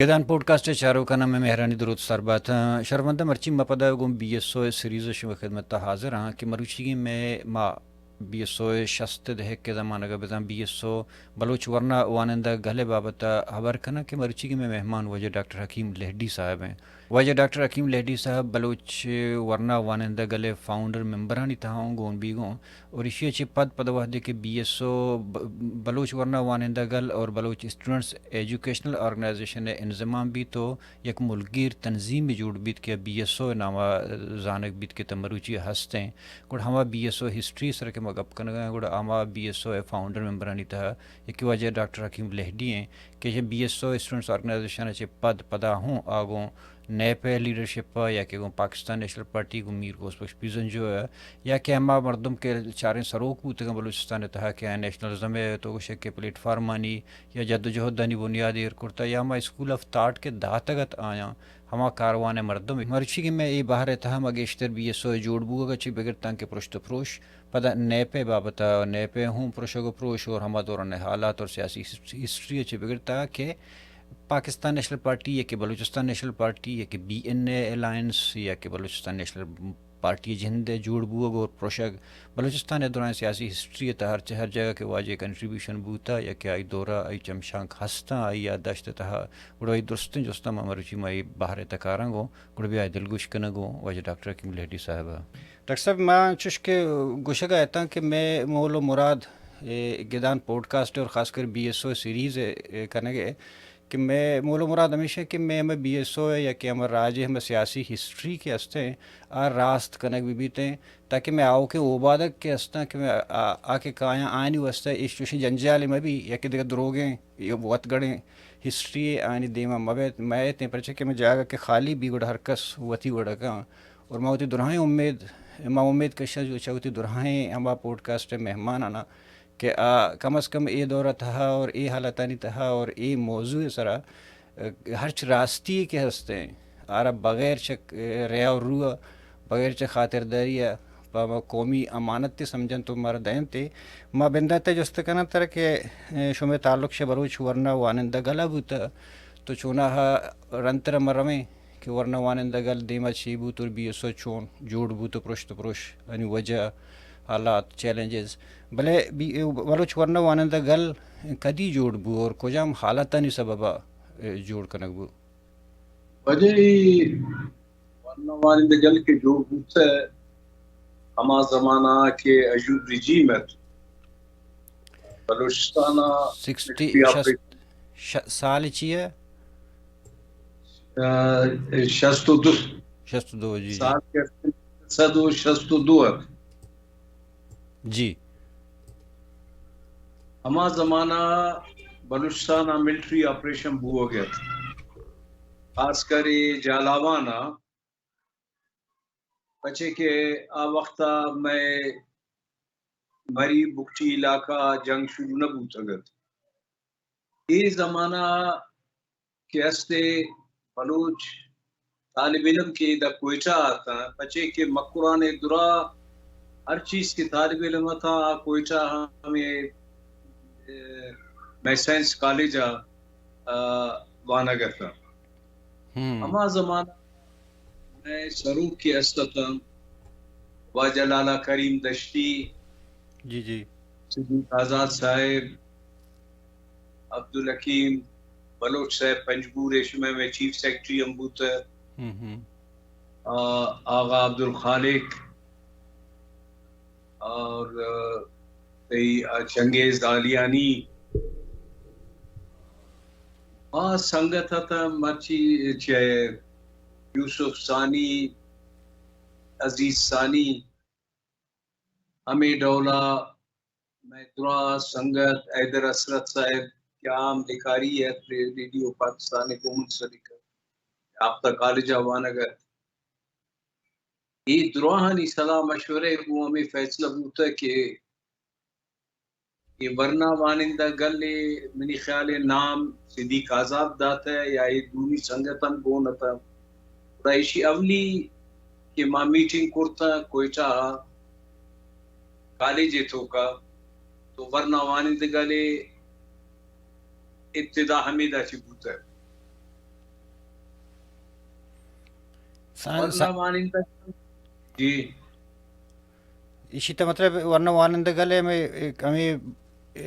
گدان پوڈکاسٹ ءِ چاروکاں مئے مہرانی دروت سر بات۔ شرمندہ، مرچی ما پدا گوں بی ایس او ءِ سیریز ءَ شمئے خدمت ءَ حاضر آں کہ مروچیگیں مئے، ما بی ایس او ءِ شست ءِ دہک ءِ زمانگ ءَ بزاں بی ایس او بلوچ ورنا وانندہ گل ءِ بابت ءَ ہبر کناں کہ مروچیگیں مئے مہمان واجہ ڈاکٹر حکیم لہڈی صاحب ایں۔ واجہ ڈاکٹر حکیم لہڈی صاحب بلوچ ورنا وانندہ گل ءِ فاؤنڈر ممبرانی تہا اوں گون بیگ اوں، اور ایشی ءَ چہ پد پد وہدے کہ بی ایس او ب-، بلوچ ورنا وانندہ گل اور بلوچ اسٹوڈنٹس ایجوکیشنل آرگنائزیشن ءِ انضمام بیت و یک ملکگیر تنظیمے جوڑ بیت کہ بی ایس او ءِ نام ءَ زانگ بیت کہ تاں مروچی ہست ایں۔ گڑا ہما بی ایس او ہسٹری ءِ سرا کہ ما گپ کنگ ءَ ایں، گڑا ہما بی ایس او ءِ فاؤنڈر ممبرانی تہا یکے واجہ ڈاکٹر حکیم لہڈی ایں کہ B S O students organization ءَ چہ پد پدا ہوں آ گوں نیپ ءِ لیڈرشپ ءَ یا کہ گوں پاکستان نیشنل پارٹی گوں میر غوث بخش پیزنجو ءَ یا کہ ہما مردم کہ چاریں سروک بوتگاں بلوچستان ءِ تہا کہ آیاں نیشنلزم ءِ تو گوشے کہ پلیٹ فارمانی یا جدوجہدانی بنیاد ایر کرتہ یا ہما اسکول آف تھاٹ کہ داتگ ات آیاں، ہما کاروان ءِ مردم۔ مرچی کہ مئے اے بہر ءِ تہا ما گیشتر بی ایس او ءِ جوڑ بوگ ءَ چہ بگر تانکہ پرشت و پروش، پدا نیپ ءِ بابت ءَ، نیپ ءِ ہوں پرشگ و پروش اور ہما دوران ءِ حالات اور سیاسی ہس-، ہسٹری ءَ چہ بگر تاکہ پاکستان نیشنل پارٹی یا کہ بلوچستان نیشنل پارٹی یا کہ بی این اے الائنس یا کہ بلوچستان نیشنل پارٹی ءِ جند ءِ جوڑ بوگ اور پرشگ، بلوچستان ءِ درائیں سیاسی ہسٹری ءِ تہا ہر چہ ہر جاگہ کہ واجہ ءِ کنٹریبیوشن بوتہ یا کہ آئی دور ءَ آئی چمشانک ہستاں، آئی یادداشت ءِ تہا، گڑا اے درستیں جستاں ما مروچی ما اے بہر ءِ تہا کاراں گوں، گڑا بیا اے دلگوش کناں گوں واجہ ڈاکٹر حکیم لہڈی صاحب ءَ۔ ڈاکٹر صاحب، ما چوش کہ گوشگ ءَ اتاں کہ مئے مول و مراد اے گدان پوڈکاسٹ ءِ اور خاص کر بی ایس او سیریز ءِ کنگ ءِ کہ مئے مول و مراد ہمیش ایں کہ مئے ہمے بی ایس او ءِ یا کہ ہمے راج ءِ ہمے سیاسی ہسٹری کہ ہست ایں، آ راست کنگ بہ بیت ایں، تاکہ مئے آؤکیں اوبادگ کہ ہستاں کہ مئے آ، آ کہ کایاں آیانی واستہ ایش چوشیں جنجالے مہ بی یا کہ دگہ دروگیں یا وتگڑیں ہسٹری آیانی دیما مہ بیت، مہ ایت ایں، پرچہ کہ مئے جاگہ کہ خالی بی گڑا ہر کس وتی وڑ ءَ کن۔ اور ما وتی دراہیں امید، ما امید کشاں جو چہ وتی دراہیں ہما پوڈکاسٹ ءِ مہمانانا کہ آ کم از کم اے دور ءِ تہا اور اے حالتانی تہا اور اے موضوع ءِ سرا، ءَ، ہرچ راستی کہ ہست ایں، آرا بغیر چہ، ءَ، ریا و رو ءَ، بغیر چہ خاطرداری ءَ، پہ ما قومی امانت ءَ سمجھنت و مارا دینت۔ ما بندات ءَ جست کناں ترا کہ، ءَ، شمئے تعلق چہ بلوچ ورنا وانندہ گل ءَ بوتہ، تو چوناہا رندتر ءَ ما رویں کہ ورنا وانندہ گل دیما چی بوت اور بی ایس او چون جوڑ بوت و پرشت و پروش، یعنی وجہ، حالات، چیلنجز۔ بلے بی-، بلوچ ورنا وانندہ گل کدی جوڑ بو اور کجام حالتانی سبب ءَ، ءَ، جوڑ کنگ بو؟ واجہ، اے ورنا وانندہ گل کہ جوڑ بوتہ، ہما زمانہ کہ ایوب رجیم ات، بلوچستان ءَ سکسٹی، ملٹری شست، آپریشن۔ ش-، سال چی ہے؟ آ، شست و دو۔ شست و دو، جی، جی۔ سال کہ سد و شست و دو ات۔ جی۔ ہما زمانہ بلوچستان ءَ ملٹری آپریشن بوگ ات، خاص کر اے جھالاوان ءَ، پچے کہ آ وخت ءَ مئے مری بگٹی علاقہ ءَ جنگ شروع نہ بوتگ ات۔ اے زمانہ کہ استے بلوچ طالب علم کہ ادا کوئٹہ ءَ اتاں، پچے کہ مکران ءِ درا ہر چیز کہ طالب علم اتاں، آ کوئٹہ ءَ ہمے، اے، مئے سائنس کالج ءَ، آ، وانگ اتاں۔ ہم۔ ہما زمانہ مئے سروک کہ است اتاں، واجہ لالا کریم دشتی، جی، جی۔ صدیق آزاد صاحب، عبدالحکیم بلوچ صاحب پنجگور، ایشی مئے، مئے چیف سیکرٹری ہم بوتہ۔ ہم، ہم۔ آ، آغا عبدالخالق اور، آ، تئی، آ، چنگیز آلیانی، آ سنگت اتاں، مرچی چہ یوسف ثانی، عزیز ثانی، ہمے ڈول ءَ مئے دراہ سنگت حیدر حسرت صاحب کہ عام لکھاری ات، ریڈیو پاکستان ءِ گوں منسلک ات، ہفتہ کالج ءَ وانگ ءَ ات۔ اے دراہانی صلاح مشورہ ءَ گوں ہمے فیصلہ بوتہ کہ اے ورنا وانندہ گل ءَ منی خیال ءَ نام صدیق آزاد داتہ یا اے دومی سنگت ہم گون اتاں۔ گڑا ایشی اولی کہ ما میٹنگ کرتہ کوئٹہ ءَ کالج ءِ توکا، تو ورنا وانندہ گل ءِ ابتدا ہمیدا چہ بوتہ۔ سا-، ورنا سا-، وانندہ، جی۔ ایشی تا مطلب ورنا وانندہ گل ہے، ہمیں، ہمیں،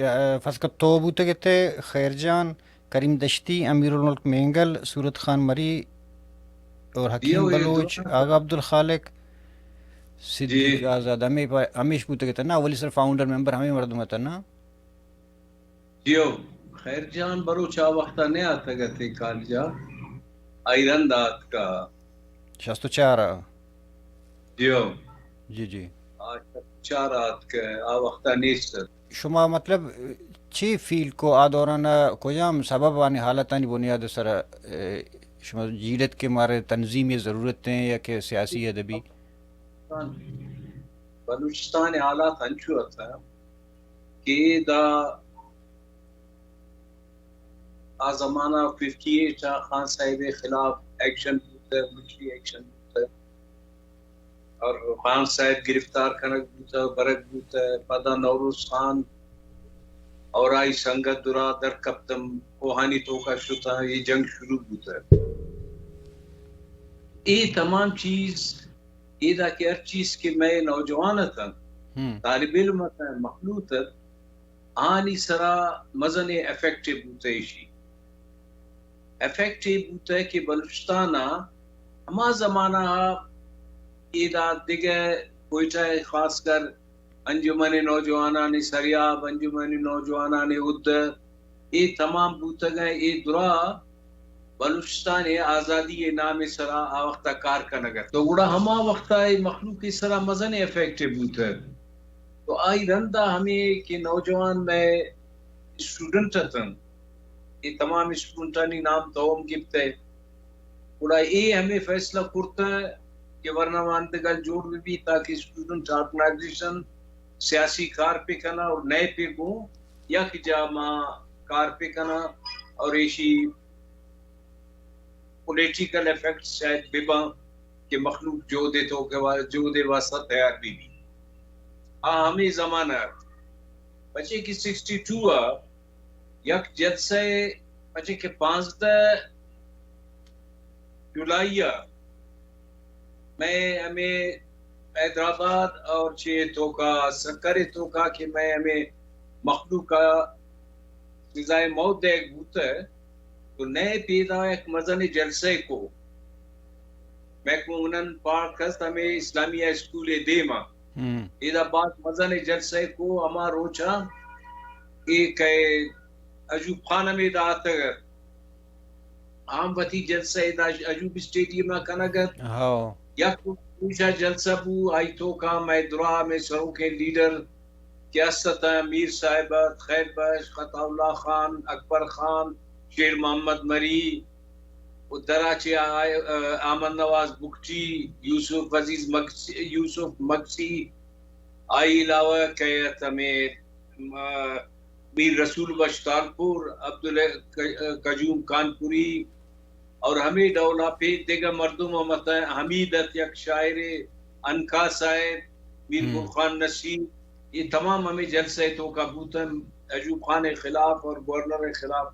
آ، فرض کر تو بوتگ ات، خیر جان، کریم دشتی، امیر الملک مینگل، صورت خان مری اور حکیم بلوچ، آغا عبدالخالق، صدیق آزاد، ہمیں پا-، ہمیش بوتگ ات نا، اولی سر فاؤنڈر ممبر ہمیں مردم ات نا۔ جیو، خیر جان بلوچ آ وخت ء نیاتگ ات اے کالج ء، آئی رند آتکا۔ شست و چار ء؟ جیو۔ جی، جی۔ آ شست و چار ء آتک، آ وخت ء نیست ات۔ شما مطلب چی فیل کو آ دوران ء، کجام سبب آنی حالتانی بنیاد ء سر ء، اے، شما جیڑت کہ مارے تنظیمی ضرورت ہیں یا کہ سیاسی ادبی؟ بلوچستان ء حالات انچو ات کہ ادا آ زمانہ ففٹی ایٹ ء خان صاحب ء خلاف ایکشن بوتہ، ملٹری ایکشن بوتہ اور خان صاحب گرفتار کنگ بوتہ، برگ بوتہ۔ پدا نوروز خان اور آئی سنگت درا در کپتم، کوہانی توکا شتاں، یہ جنگ شروع بوتہ۔ اے تمام چیز، ایدا کہ ہر چیز کہ مئے نوجوان اتنت، ہم۔ طالب علم اتنت، مخلوط ات، آنی سرا مزنیں افیکٹ بوتہ ایشی۔ افیکٹ اے بوتہ کہ بلوچستان ء ہما زمانہ ء ایدا دگہ کوئٹہ ء خاص کر انجمن نوجوانان سریاب، انجمن نوجوانان اہدہ، اے تمام بوتگ ء اے درا بلوچستان ء آزادی ء نام ء سرا آ وخت ء کار کنگ ء ات۔ تو گڑا ہما وخت ء اے مخلوق ء سرا مزن افیکٹ بوتگ۔ تو آئی رند ء ہمے کہ نوجوان مئے اسٹوڈنٹ اتنت، اے تمام اسٹوڈنٹانی نام تو ہم گپتئے۔ گڑا اے ہمے فیصلہ کرتہ کہ ورناواندگل جوڑ بہ بیت تاکہ اسٹوڈنٹ آرگنائزیشن سیاسی کار پہ کناں اور نئے پہ گوں یک جا ما کار پہ کناں اور ایشی پولیٹیکل افیکٹس شاید بہ باں کہ مخلوق جہد ء توک ء وا-، جہد ء واسطہ تیار بہ بیت۔ آ ہمے زمانہ ات۔ پچے کہ سکسٹی ٹو ء یک جلسہ ء، پچے کہ پانزدہ جولائی ء مئے ہمے حیدرآباد اور چے توکا سکر توکا کہ مئے ہمے مخلوق ء سزائے موت دیگ بوتہ، تو نئے پیدا یک مزن جلسہ کو۔ میکمونن پارک ہست ہمے اسلامیہ اسکول دیما۔ ہم۔ ایدا باز مزن جلسہ کو ہما روچا اے کہ ایوب خان ہمے دا آتگ ات۔ آ ہم وتی جلسہ ادا ایوب اسٹیڈیم ء کنگ ات۔ ہو۔ یک روچ ء جلسہ بو، آئی توکا مئے درا مئے سروکیں لیڈر کہ است اتاں، میر صاحب ات، خیر بخش، عطا اللہ خان، اکبر خان، شیر محمد مری، و درا چہ آ-، احمد نواز بگٹی، یوسف عزیز مگسی، یوسف مگسی، آئی علاوہ کئے ات ہمے، م-، میر رسول بخش تالپور، عبداللہ ک-، کجوم کانپوری اور ہمے ڈولا پہ دگہ مردم ہم اتاں، حمید ات یک شاعرے، عنقا صاحب، میر ہم۔ گل خان نصیر، اے تمام ہمے جلسہ ء توکا بوتن، ایوب خان ء خلاف اور گورنر ء خلاف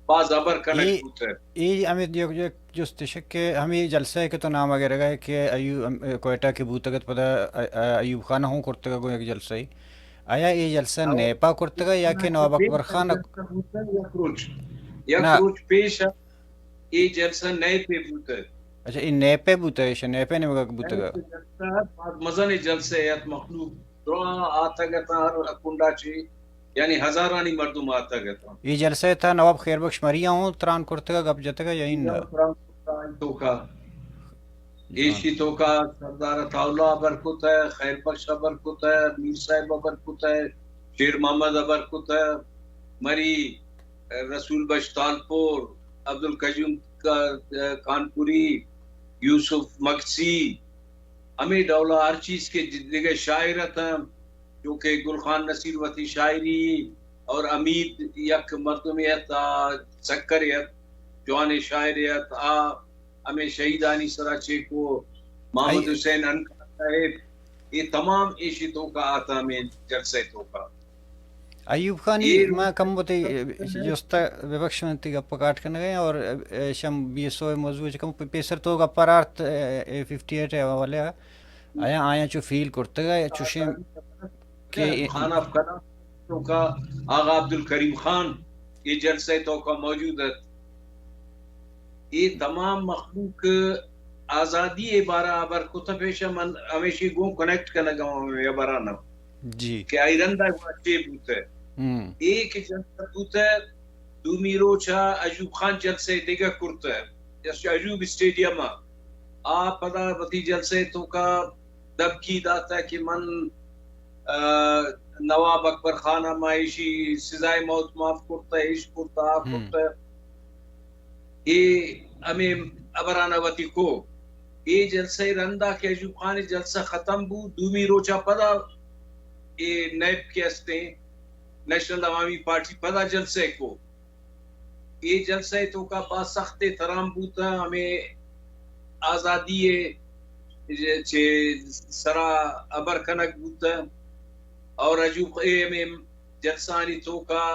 باز ہبر کنگ اے، بوتہ۔ اے ہمے یک، یک جستش کہ ہمے جلسہ ء کہ تو نام ء گرگ ء کہ ایوب، ہم، کوئٹہ کہ بوتگ ات پدا ا-، ا-، ایوب خان ء ہوں کرتگ گوں یک جلسہ ء۔ آیا اے جلسہ نواب نیپا کرتگ یا کہ نواب اکبر خان ء؟ جلسہ بوتہ یک روچ، یک نہ۔ روچ پیش ء اے جلسہ نیپ ء بوتہ۔ اچھا، اے نیپ ء بوتہ، ایش نیپ ء نیمگا بوتگ۔ نیپ ء جلسہ، باز مزن جلسہ ات، مخلوق درا آتگ اتاں ہر کنڈا چی، یعنی ہزارانی مردم آتگ اتاں۔ اے جلسہ ء تھا نواب خیر بخش مری ء ہوں تران کرتگ ء گپ جتگ ء یا اناں؟ تران کرتگ ء توکا۔ ایشی توکا سردار عطا اللہ ہبر کتہ، خیر بخش ہبر کتہ، میر صاحب ہبر کتہ، شیر محمد ہبر کتہ، مری رسول بخش تالپور، عبدالقیوم کا-، کانپوری، یوسف مگسی، ہمے ڈولا ہر چیز کہ دگہ شاعر اتاں، چونکہ گل خان نصیر وتی شاعری اور حمید یک مردمے ات، آ سکرے ات، جوانیں شاعرے ات، آ ہمے شہیدانی سرا چیکو، محمد حسین عنقا صاحب، اے تمام ایشی توکا آتاں ہمے جلسہ توکا۔ ایوب خان، اے ما کم وتی جست ءَ، ببخش من تئی گپ ءَ کاٹ کنگ ءَ آں، اور شم بی ایس او ءِ موضوع ءَ چہ کم پہ-، پیسر تو گپ ءَ رارت، اے ففٹی ایٹ ءِ حوالہ ءَ آیاں، آیاں چو فیل کرتگ ءَ چوشیں کہ خان آف کلام توکا آغا عبدالکریم خان اے جلسہ ءِ توکا موجود ات۔ اے تمام مخلوق آزادی ءِ بارہ ءَ ہبر کتہ، پیشہ من ہمیشی گوں کنیکٹ کنگ ءَ آں ہمے ہبراں ءَ جی۔ کہ آئی رندا گوشے بوتہ۔ ہم۔ اے کہ جلسہ بوتہ، دومی روچ ءَ ایوب خان جلسہ دگہ کرتہ، جس ایوب اسٹیڈیم ءَ۔ آ پدا وتی جلسہ ءِ توکا دھمکی داتہ کہ من، آ، نواب اکبر خان ءَ ما ایشی سزائے موت معاف کرتہ، ایش کرتہ، آ ہم۔ کرتہ۔ اے ہمے ہبراں ءَ وتی کو۔ اے جلسہ ءِ رندا کہ ایوب خان ءِ جلسہ ختم بو، دومی روچا پدا اے نیپ کہ استیں، نیشنل عوامی پارٹی، پدا جلسہ کو۔ اے جلسہ ءِ توکا باز سخت تران بوتہ، ہمے آزادی ءِ چہ سرا ہبر کنگ بوتہ اور ایوب، اے ہمے جلسانی توکا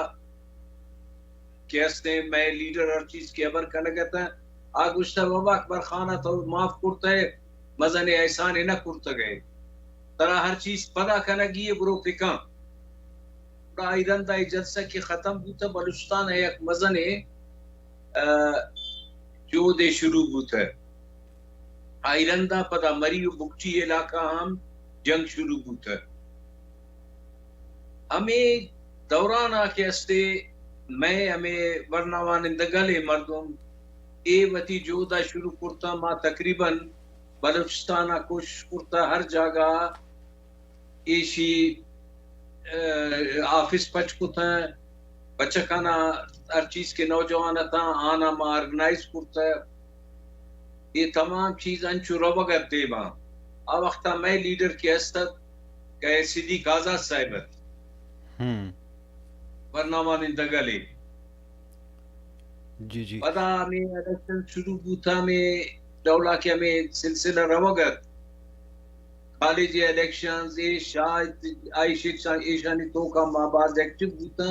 کہ استیں مئے لیڈر ہر چیز کہ ہبر کنگ اتاں، آ گوشتہ، بابا اکبر خان ءَ تو معاف کرتہ ئے، مزنیں احسانے نہ کرتگ ئے۔ ترا ہر چیز پدا کنگی ئے، برو پکاں۔ گڑا آئی رندا اے جلسہ کہ ختم بوتہ، بلوچستان ءَ یک مزنیں، آ، جہدے شروع بوتہ۔ آئی رندا پدا مری و بگٹی علاقہ ہم جنگ شروع بوتہ۔ ہمے دوران ءَ کہ استے مئے ہمے ورنا وانندگل ءِ مردم اے وتی جہد ءَ شروع کرتہ، ما تقریباً بلوچستان ءَ کوشش کرتہ ہر جاگہ ءَ ایشی، آ، آفس پچ کتہ، بچکانا ہر چیز کہ نوجوان اتاں آناں ما آرگنائز کرتہ۔ اے تمام چیز انچو روگ ات دیما۔ آ وختا مئے لیڈر کہ است ات، کہ صدیق آزاد صاحب ات۔ ہم۔ ورنا وانندگل ءِ۔ جی، جی۔ پدا ہمے الیکشن شروع بوتا، ہمے ڈولا کہ ہمے سلسلہ روگ ات۔ کالج الیکشنز، اے شاید آئی شکشان، ایشانی توکا ما باز ایکٹیو بوتا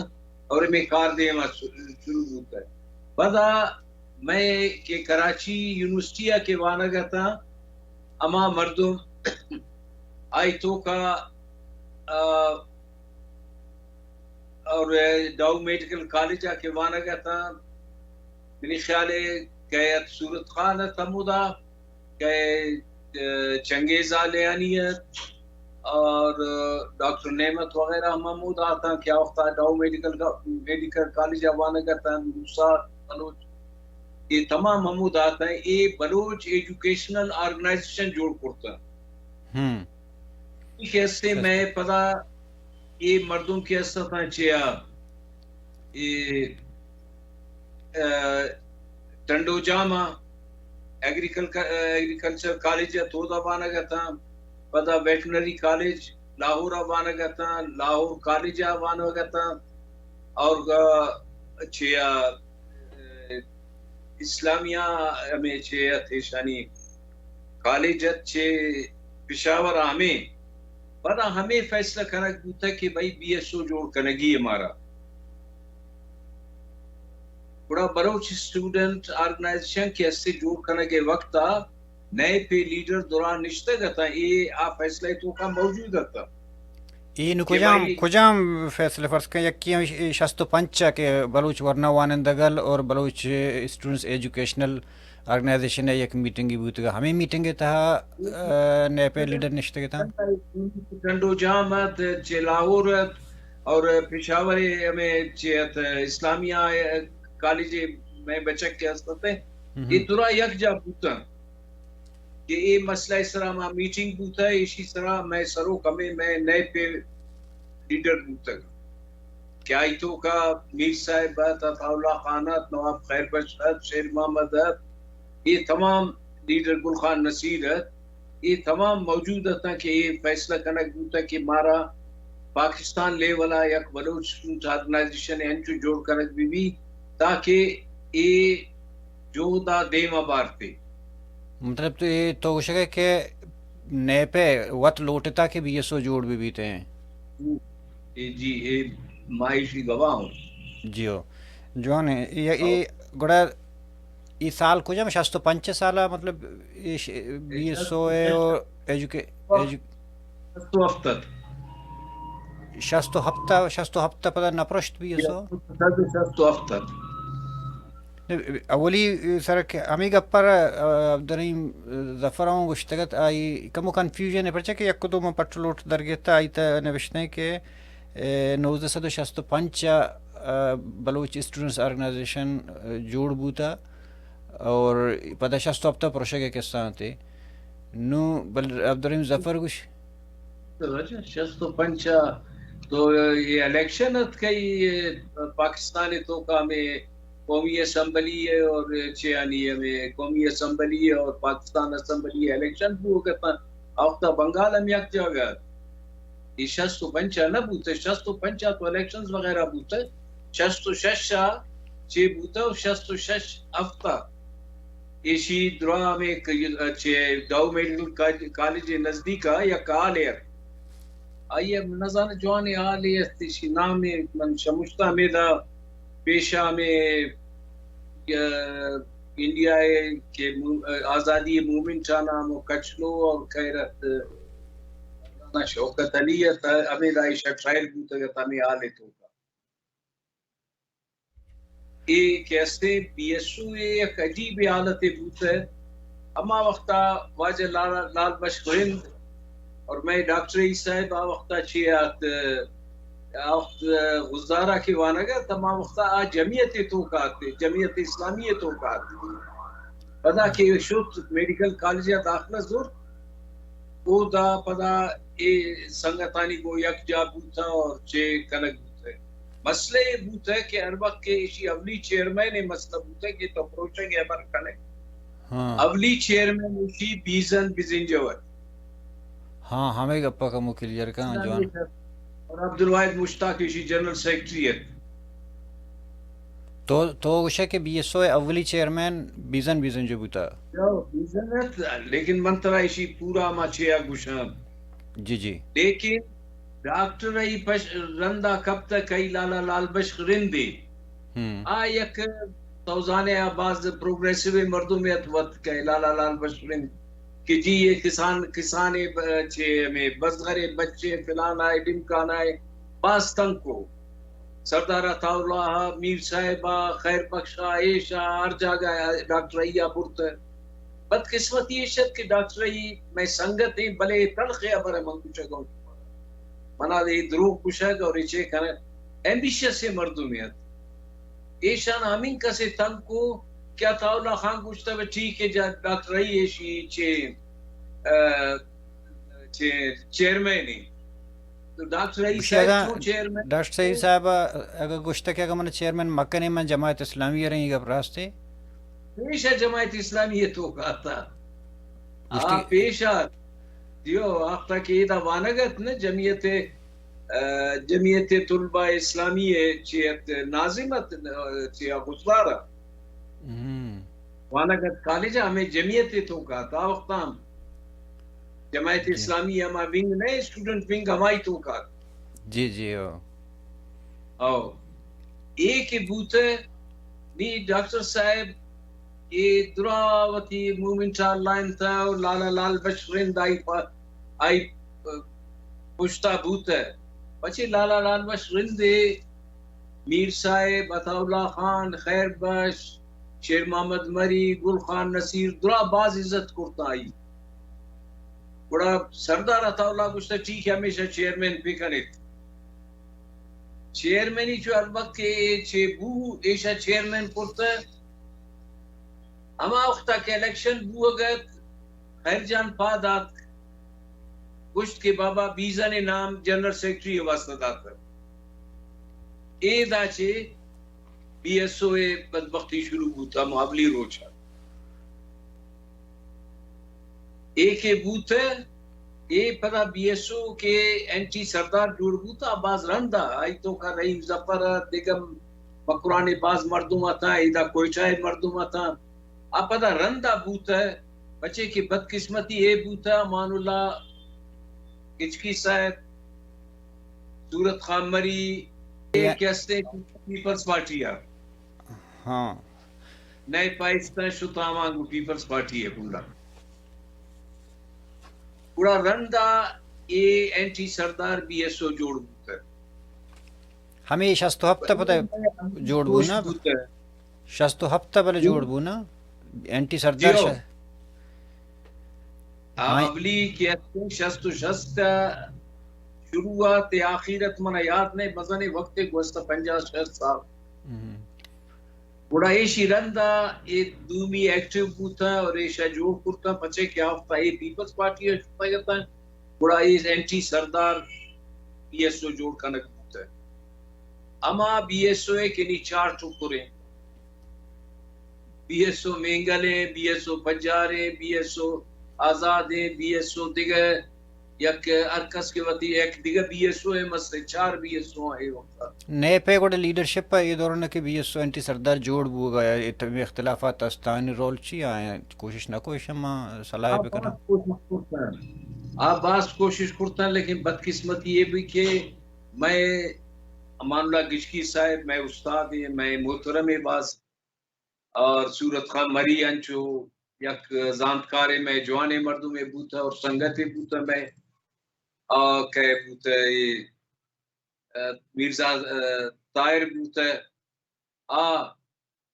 اور ہمے کار دیما شروع بوتا۔ پدا مئے کہ کراچی یونیورسٹی ءَ کہ وانگ اتاں، ہما مردم آئی توکا، آ، اور ڈاؤ میڈیکل کالج ءَ کہ وانگ اتاں، منی خیال ءَ کہ ات صورت خان ات ہمودا، کہ، آ، چنگیز آلیانی ات، اور، آ، ڈاکٹر نعمت وغیرہ ہم ہمودا اتاں کہ آ وختا ڈاؤ میڈیکل کا-، میڈیکل کالج ءَ وانگ اتاں، موسیٰ بلوچ، اے تمام ہمودا اتاں، اے بلوچ ایجوکیشنل آرگنائزیشن جوڑ کرتاں۔ ہم۔ اے کہ استے مئے پدا اے مردم کہ است اتاں چیا، اے، آ، ٹنڈو جام ءَ ایگریکل-، ایگریکلچر کالج ءَ تودا وانگ اتاں، پدا ویٹرنری کالج لاہور ءَ وانگ اتاں، لاہور کالج ءَ وانگ اتاں، اور، آ، چیا، آ، اسلامیہ ہمے چے ات ایشانی کالج ات چے پشاور ءَ ہمے۔ پدا ہمے فیصلہ کنگ بوتگ کہ بھئی بی ایس او جوڑ کنگی ہے مارا۔ گڑا بلوچ اسٹوڈنٹ آرگنائزیشن کہ اسے جوڑ کنگ ءِ وقت ءَ نئے پہ لیڈر دوران نشتگ اتاں، اے آ فیصلہ ءِ توکا موجود اتاں۔ اے نوں کہ کجام، بھئی کجام فیصلہ؟ فرض کن یکے ہم ش-، شست و پنچ ءَ کہ بلوچ ورنا وانندگل اور بلوچ اسٹوڈنٹس ایجوکیشنل آرگنائزیشن ءِ یک میٹنگے بوتگ، ہمے میٹنگ ءِ تہا، آ، نیپ ءِ لیڈر نشتگ اتاں؟ ٹنڈو جام ات، چہ لاہور ات اور پشاور ءِ ہمے چے ات، اسلامیہ کالج ءِ مئے بچک کہ است ات، ہم۔ اے درا یک جا بوتاں۔ کہ اے مسئلہ ءِ سرا ما میٹنگ بوتہ، ایشی سرا مئے سروک ہمے مئے نیپ ءِ لیڈر بوتگ کہ آئی توکا میر صاحب ات، عطا اللہ خان ات، نواب خیر بخش ات، شیر محمد ات، اے تمام لیڈر، گل خان نصیر ات، اے تمام موجود اتاں کہ اے فیصلہ کنگ بوتہ کہ مارا پاکستان لیول ءَ یک بلوچ اسٹوڈنٹ آرگنائزیشن انچو جوڑ کنگ بہ بی تاکہ اے جہد ءَ دیم ءَ بارت۔ مطلب تو اے تو گوشگ ئے کہ نیپ ءَ وت لوٹتا کہ بی ایس او جوڑ بہ بیت ایں؟ اے جی، اے ماہیشی گواہ ہوں۔ جیو، جوان ہے۔ یہ، یہ گڑا یہ سال کجا میں شست و پنچ سال، مطلب، یہ ش-، بی ایس او ہے اور ایجوکے-، ایجو-، شست و ہفت۔ شست و ہفت، شست و ہفت پدا نپرشت بی ایس او؟ شست و ہفت۔ اولی سر کہ ہمیں گپ پر، آ، عبدالرحیم ظفر ہوں گوشتگت، آئی کمو کنفیوژن ہے، پرچہ کہ یک دو من پٹ لوٹ درگیتا، آئی تا نوشتیں کہ، اے، نوزدہ سد و شست و پنچ ء، آ، بلوچ اسٹوڈنٹس آرگنائزیشن، آ، جوڑ بوتا اور پدا شست و ہفت ء پروشگ ء قصہ آتے۔ نو بل عبدالرحیم ظفر گوش۔ تو واجہ شست و پنچ ء تو یہ الیکشن ات کئی پاکستان توکا میں قومی اسمبلی ہے اور چیانی ہمیں قومی اسمبلی ہے اور پاکستان اسمبلی الیکشن بو گتا۔ آ وقتا بنگال ہم یک جاگہ ات۔ اے شست و پنچ ء نہ بوتہ، شست و پنچ ء تو الیکشنز وغیرہ بوتہ، شست و شش ء چے بوتہ و شست و شش ہفت ء ایشی درا ہمیں ک-، چے ڈاؤ میڈیکل کال-، کالج نزدیک ء یک ہالے ات۔ آئی ء نزانہ جوانیں ہالے است، ایشی نام ء من شمشتہ ہمیدا پیشا ہمیں، ا، انڈیا ء کہ مو-، آزادی موومنٹ آ نام و کچلو اور خیرت، مولانا شوکت علی ات، ہمیدا ایشا ٹرائل بوتگ ات ہمیں ہال ء توکا۔ اے کہ استیں بی ایس او ء یک عجیب حالتے بوتہ۔ ہما وقتا واجہ لال، لال بخش رند اور مئے ڈاکٹر عیسی صاحب آ وقتا چے آت، آ وقت غزارہ کہ وانگ ات، ہما وقتا آ جمعیت توکا ات، جمعیت اسلامی توکا ات۔ پدا کہ شت میڈیکل کالج ء داخلہ زرت، اودا پدا اے سنگتانی گوں یک جاہ بوتہ اور چے کنگ بوتہ۔ مسئلہ اے بوتہ کہ ہر وقت کہ ایشی اولی چیئرمین ء مسئلہ بوتہ کہ تو پروشگ ء ہبر کنئے۔ ہاں۔ اولی چیئرمین ایشی بیزن بزنجو ات۔ ہاں، ہمے گپ ء کمو کلیئر کن جوان۔ اور عبدالواحد مشتاق ایشی جنرل سیکرٹری ات۔ تو، تو گوشئے کہ بی ایس او ء اولی چیئرمین بیزن بزنجو بوتا۔ جو بیزن ات، لیکن من ترا ایشی پورا ہما چیا گوشاں۔ جی، جی۔ لیکن ڈاکٹر ای پش رندا کپتہ کئی لالا لال بخش رندے۔ ہم۔ آ یک تو زانے آ باز پروگریسو مردمے ات وت کہ لالا لال بخش رند کہ جی یہ کسان، کسانے ب-، چے ہمیں بزغرے بچے فلان آئے ڈمکان آئے باز تنگ کو۔ سردار عطا اللہ، میر صاحب آ، خیر بخش آ، ایش آ، ہر جاگہ آ ڈاکٹر ای آ برت۔ بدقسمتی ایش ات کہ ڈاکٹر ای مئے سنگت ایں، بلے تلخ ء ہبر ء من گوشگ ء منا اے دروغ گوشگ اور اے چے کنگ ایمبیشس ء مردمے ات۔ ایشان ہمین کسے تنگ کو کہ عطا اللہ خان گوشتہ بہ ٹھیک ہے جا ڈاکٹر ای ایشی چے، ا، چے چیئرمین ء۔ تو ڈاکٹر رئیس گوشی صاحب اگاں چون چیئرمین؟ ڈاکٹر رئیس صاحب اگاں گوشتہ کہ اگاں من چیئرمین مکنے من جماعت اسلامی ء رئیں، اے گپ راست ہے؟ پیش ء جماعت اسلامی ء توکا ات۔ گوشتی آ پیش ات۔ دیو آختا کہ ادا وانگ ات نہ جمعیت، ا، جمعیت طلبہ اسلامی ء چی ات ناظم ات، ا، چی ء گزدار ات۔ ہم۔ وانگ ات کالج ء ہمے جمعیت ء توکا ات آ وقتا ہم۔ جماعت جی۔ اسلامی ہما ونگ نہ، اسٹوڈنٹ ونگ ہمائی توکا ات۔ جی، جی، او۔ او۔ اے کہ بوتہ، نی ڈاکٹر صاحب، اے درا وتی موومنٹ ء لائن تہ، لالا لال بخش رند آئی پا-، آئی پ-، پشتا بوتہ۔ پچے لالا لال بخش رندے میر صاحب، عطا اللہ خان، خیر بخش، شیر محمد مری، گل خان نصیر، درا باز عزت کرتا آئی۔ گڑا سردار عطا اللہ گوشتہ، ٹھیک ہے، ہمیشہ چیئرمین بکنیت۔ چیئرمینی چو ہر وقت کہ اے چے بو، ایشا چیئرمین کرتہ۔ ہما وقتا کہ الیکشن بوگ ات، خیر جان پاد آتک، گوشت کہ بابا بیزن نام جنرل سیکرٹری واسطہ داتہ۔ اے دا چے بی ایس او اے بدبختی شروع بوتا، ہم اولی روچ ات۔ اے کہ بوتہ، اے پدا بی ایس او کہ اینٹی سردار جوڑ بوتا، باز رندا، آئی توکا رحیم ظفر ء دگہ مکران ء باز مردم اتاں، ایدا کوئٹہ ء مردم اتاں۔ آ پدا رندا بوتہ، پچے کہ بدقسمتی اے بوتہ، امان اللہ گچکی صاحب، صورت خان مری، اے کہ ہستے پیپلز پارٹی ءَ۔ ہاں۔ نئے پاکستان شتاں ہمانگو پیپلز پارٹی ءِ کنڈا۔ گڑا رندا اے اینٹی سردار بی ایس او جوڑ بوتہ۔ ہمے شست و ہفت ءَ پدا جوڑ بو نا؟ شست و ہفت ءَ بلے جوڑ بو نا؟ اینٹی سردار جی ہو۔ ش-، آ، ہاں۔ اولی کہ اتکن شست و شست ءَ شروعات ءَ آخیرت منا یاد نہ، مزنیں وقتے گوستہ پنجاہ شست سال۔ ہم۔ گڑا ایشی رندا اے دومی ایکٹیو بوتہ اور ایشا جوڑ کرتہ، پچے کہ آفتہ اے پیپلز پارٹی ءَ شتگ اتنت، گڑا اے اینٹی سردار بی ایس او جوڑ کنگ بوتہ۔ ہما بی ایس او ءِ کہ نی چار ٹکریں، بی ایس او مینگل ایں، بی ایس او پجار ایں، بی ایس او آزاد ایں، بی ایس او دگہ یک، ہر کس کہ وتی یک دگہ بی ایس او ایں، مثلاً چار بی ایس او ایں اے وقت۔ نیپ ءِ گڑا لیڈرشپ ءَ اے دوران کہ بی ایس او اینٹی سردار جوڑ بوگ ءَ اے تمام اختلافات است، آیانی رول چی آیاں؟ کوشش نہ کو ایشاں ما صلاح آ بکناں؟ باز کوشش کرتن۔ آ باز کوشش کرتن، لیکن بدقسمتی اے بی کہ مئے امان اللہ گچکی صاحب، مئے استاد ایں، مئے محترم ایں باز، اور صورت خان مری انچو یک زانتکارے، مئے جوانیں مردمے بوتہ اور سنگتے بوتہ مئے، آ، کہ بوتہ اے، آ، مرزا، آ، طاہر بوتہ۔ آ،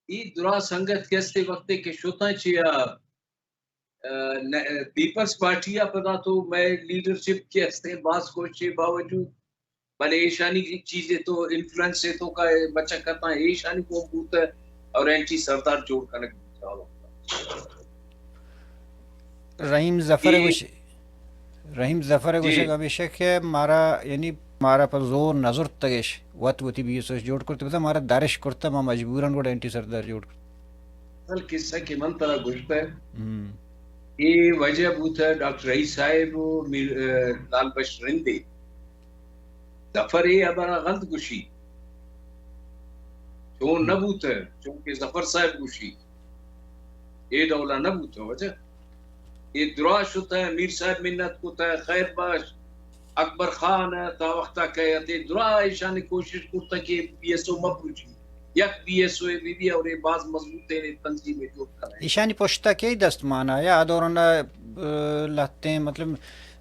اے درا سنگت کہ استے وقتے کہ شتاں چیا، آ، نہ، پیپلز پارٹی ءَ پدا تو مئے لیڈرشپ کہ استے باز کوشش باوجود بلے ایشانی چیزے تو انفلوئنس ءِ توکا بچک اتاں، ایشانی گون بوتہ اور اینٹی سردار جوڑ کنگ بوتہ آ وقت۔ رحیم ظفر ءِ اے گوش-، رحیم ظفر ءِ جی۔ گوشگ ہمیش کہ مارا، یعنی مارا پہ زور نہ زرتگش، وت وتی بی ایس او جوڑ کرت، بزاں مارا درش کرتہ، ما مجبوراً گڑا اینٹی سردار جوڑ کرت۔ اصل قصہ کہ من ترا گوشتہ، ہم۔ اے وجہ بوتہ ڈاکٹر رئیس صاحب و میر، آ، لال بخش رند ءِ۔ ظفر اے ہبرا غلط گوشی۔ چون نہ بوتہ، چونکہ ظفر صاحب گوشی۔ اے ڈولا نہ بوتہ وجہ۔ اے درا شتہ، میر صاحب منت کتہ، خیر بخش، اکبر خان ءَ تا وختا کہ اتے درا ایشانی کوشش کرتہ کہ بی ایس او مہ پروچی، یک بی ایس او بی بی اور اے باز مضبوطیں تنظیمے جوڑ کنہ۔ ایشانی پشتا کئی دست مانا یا آ دوران ءَ، آ، لہتیں مطلب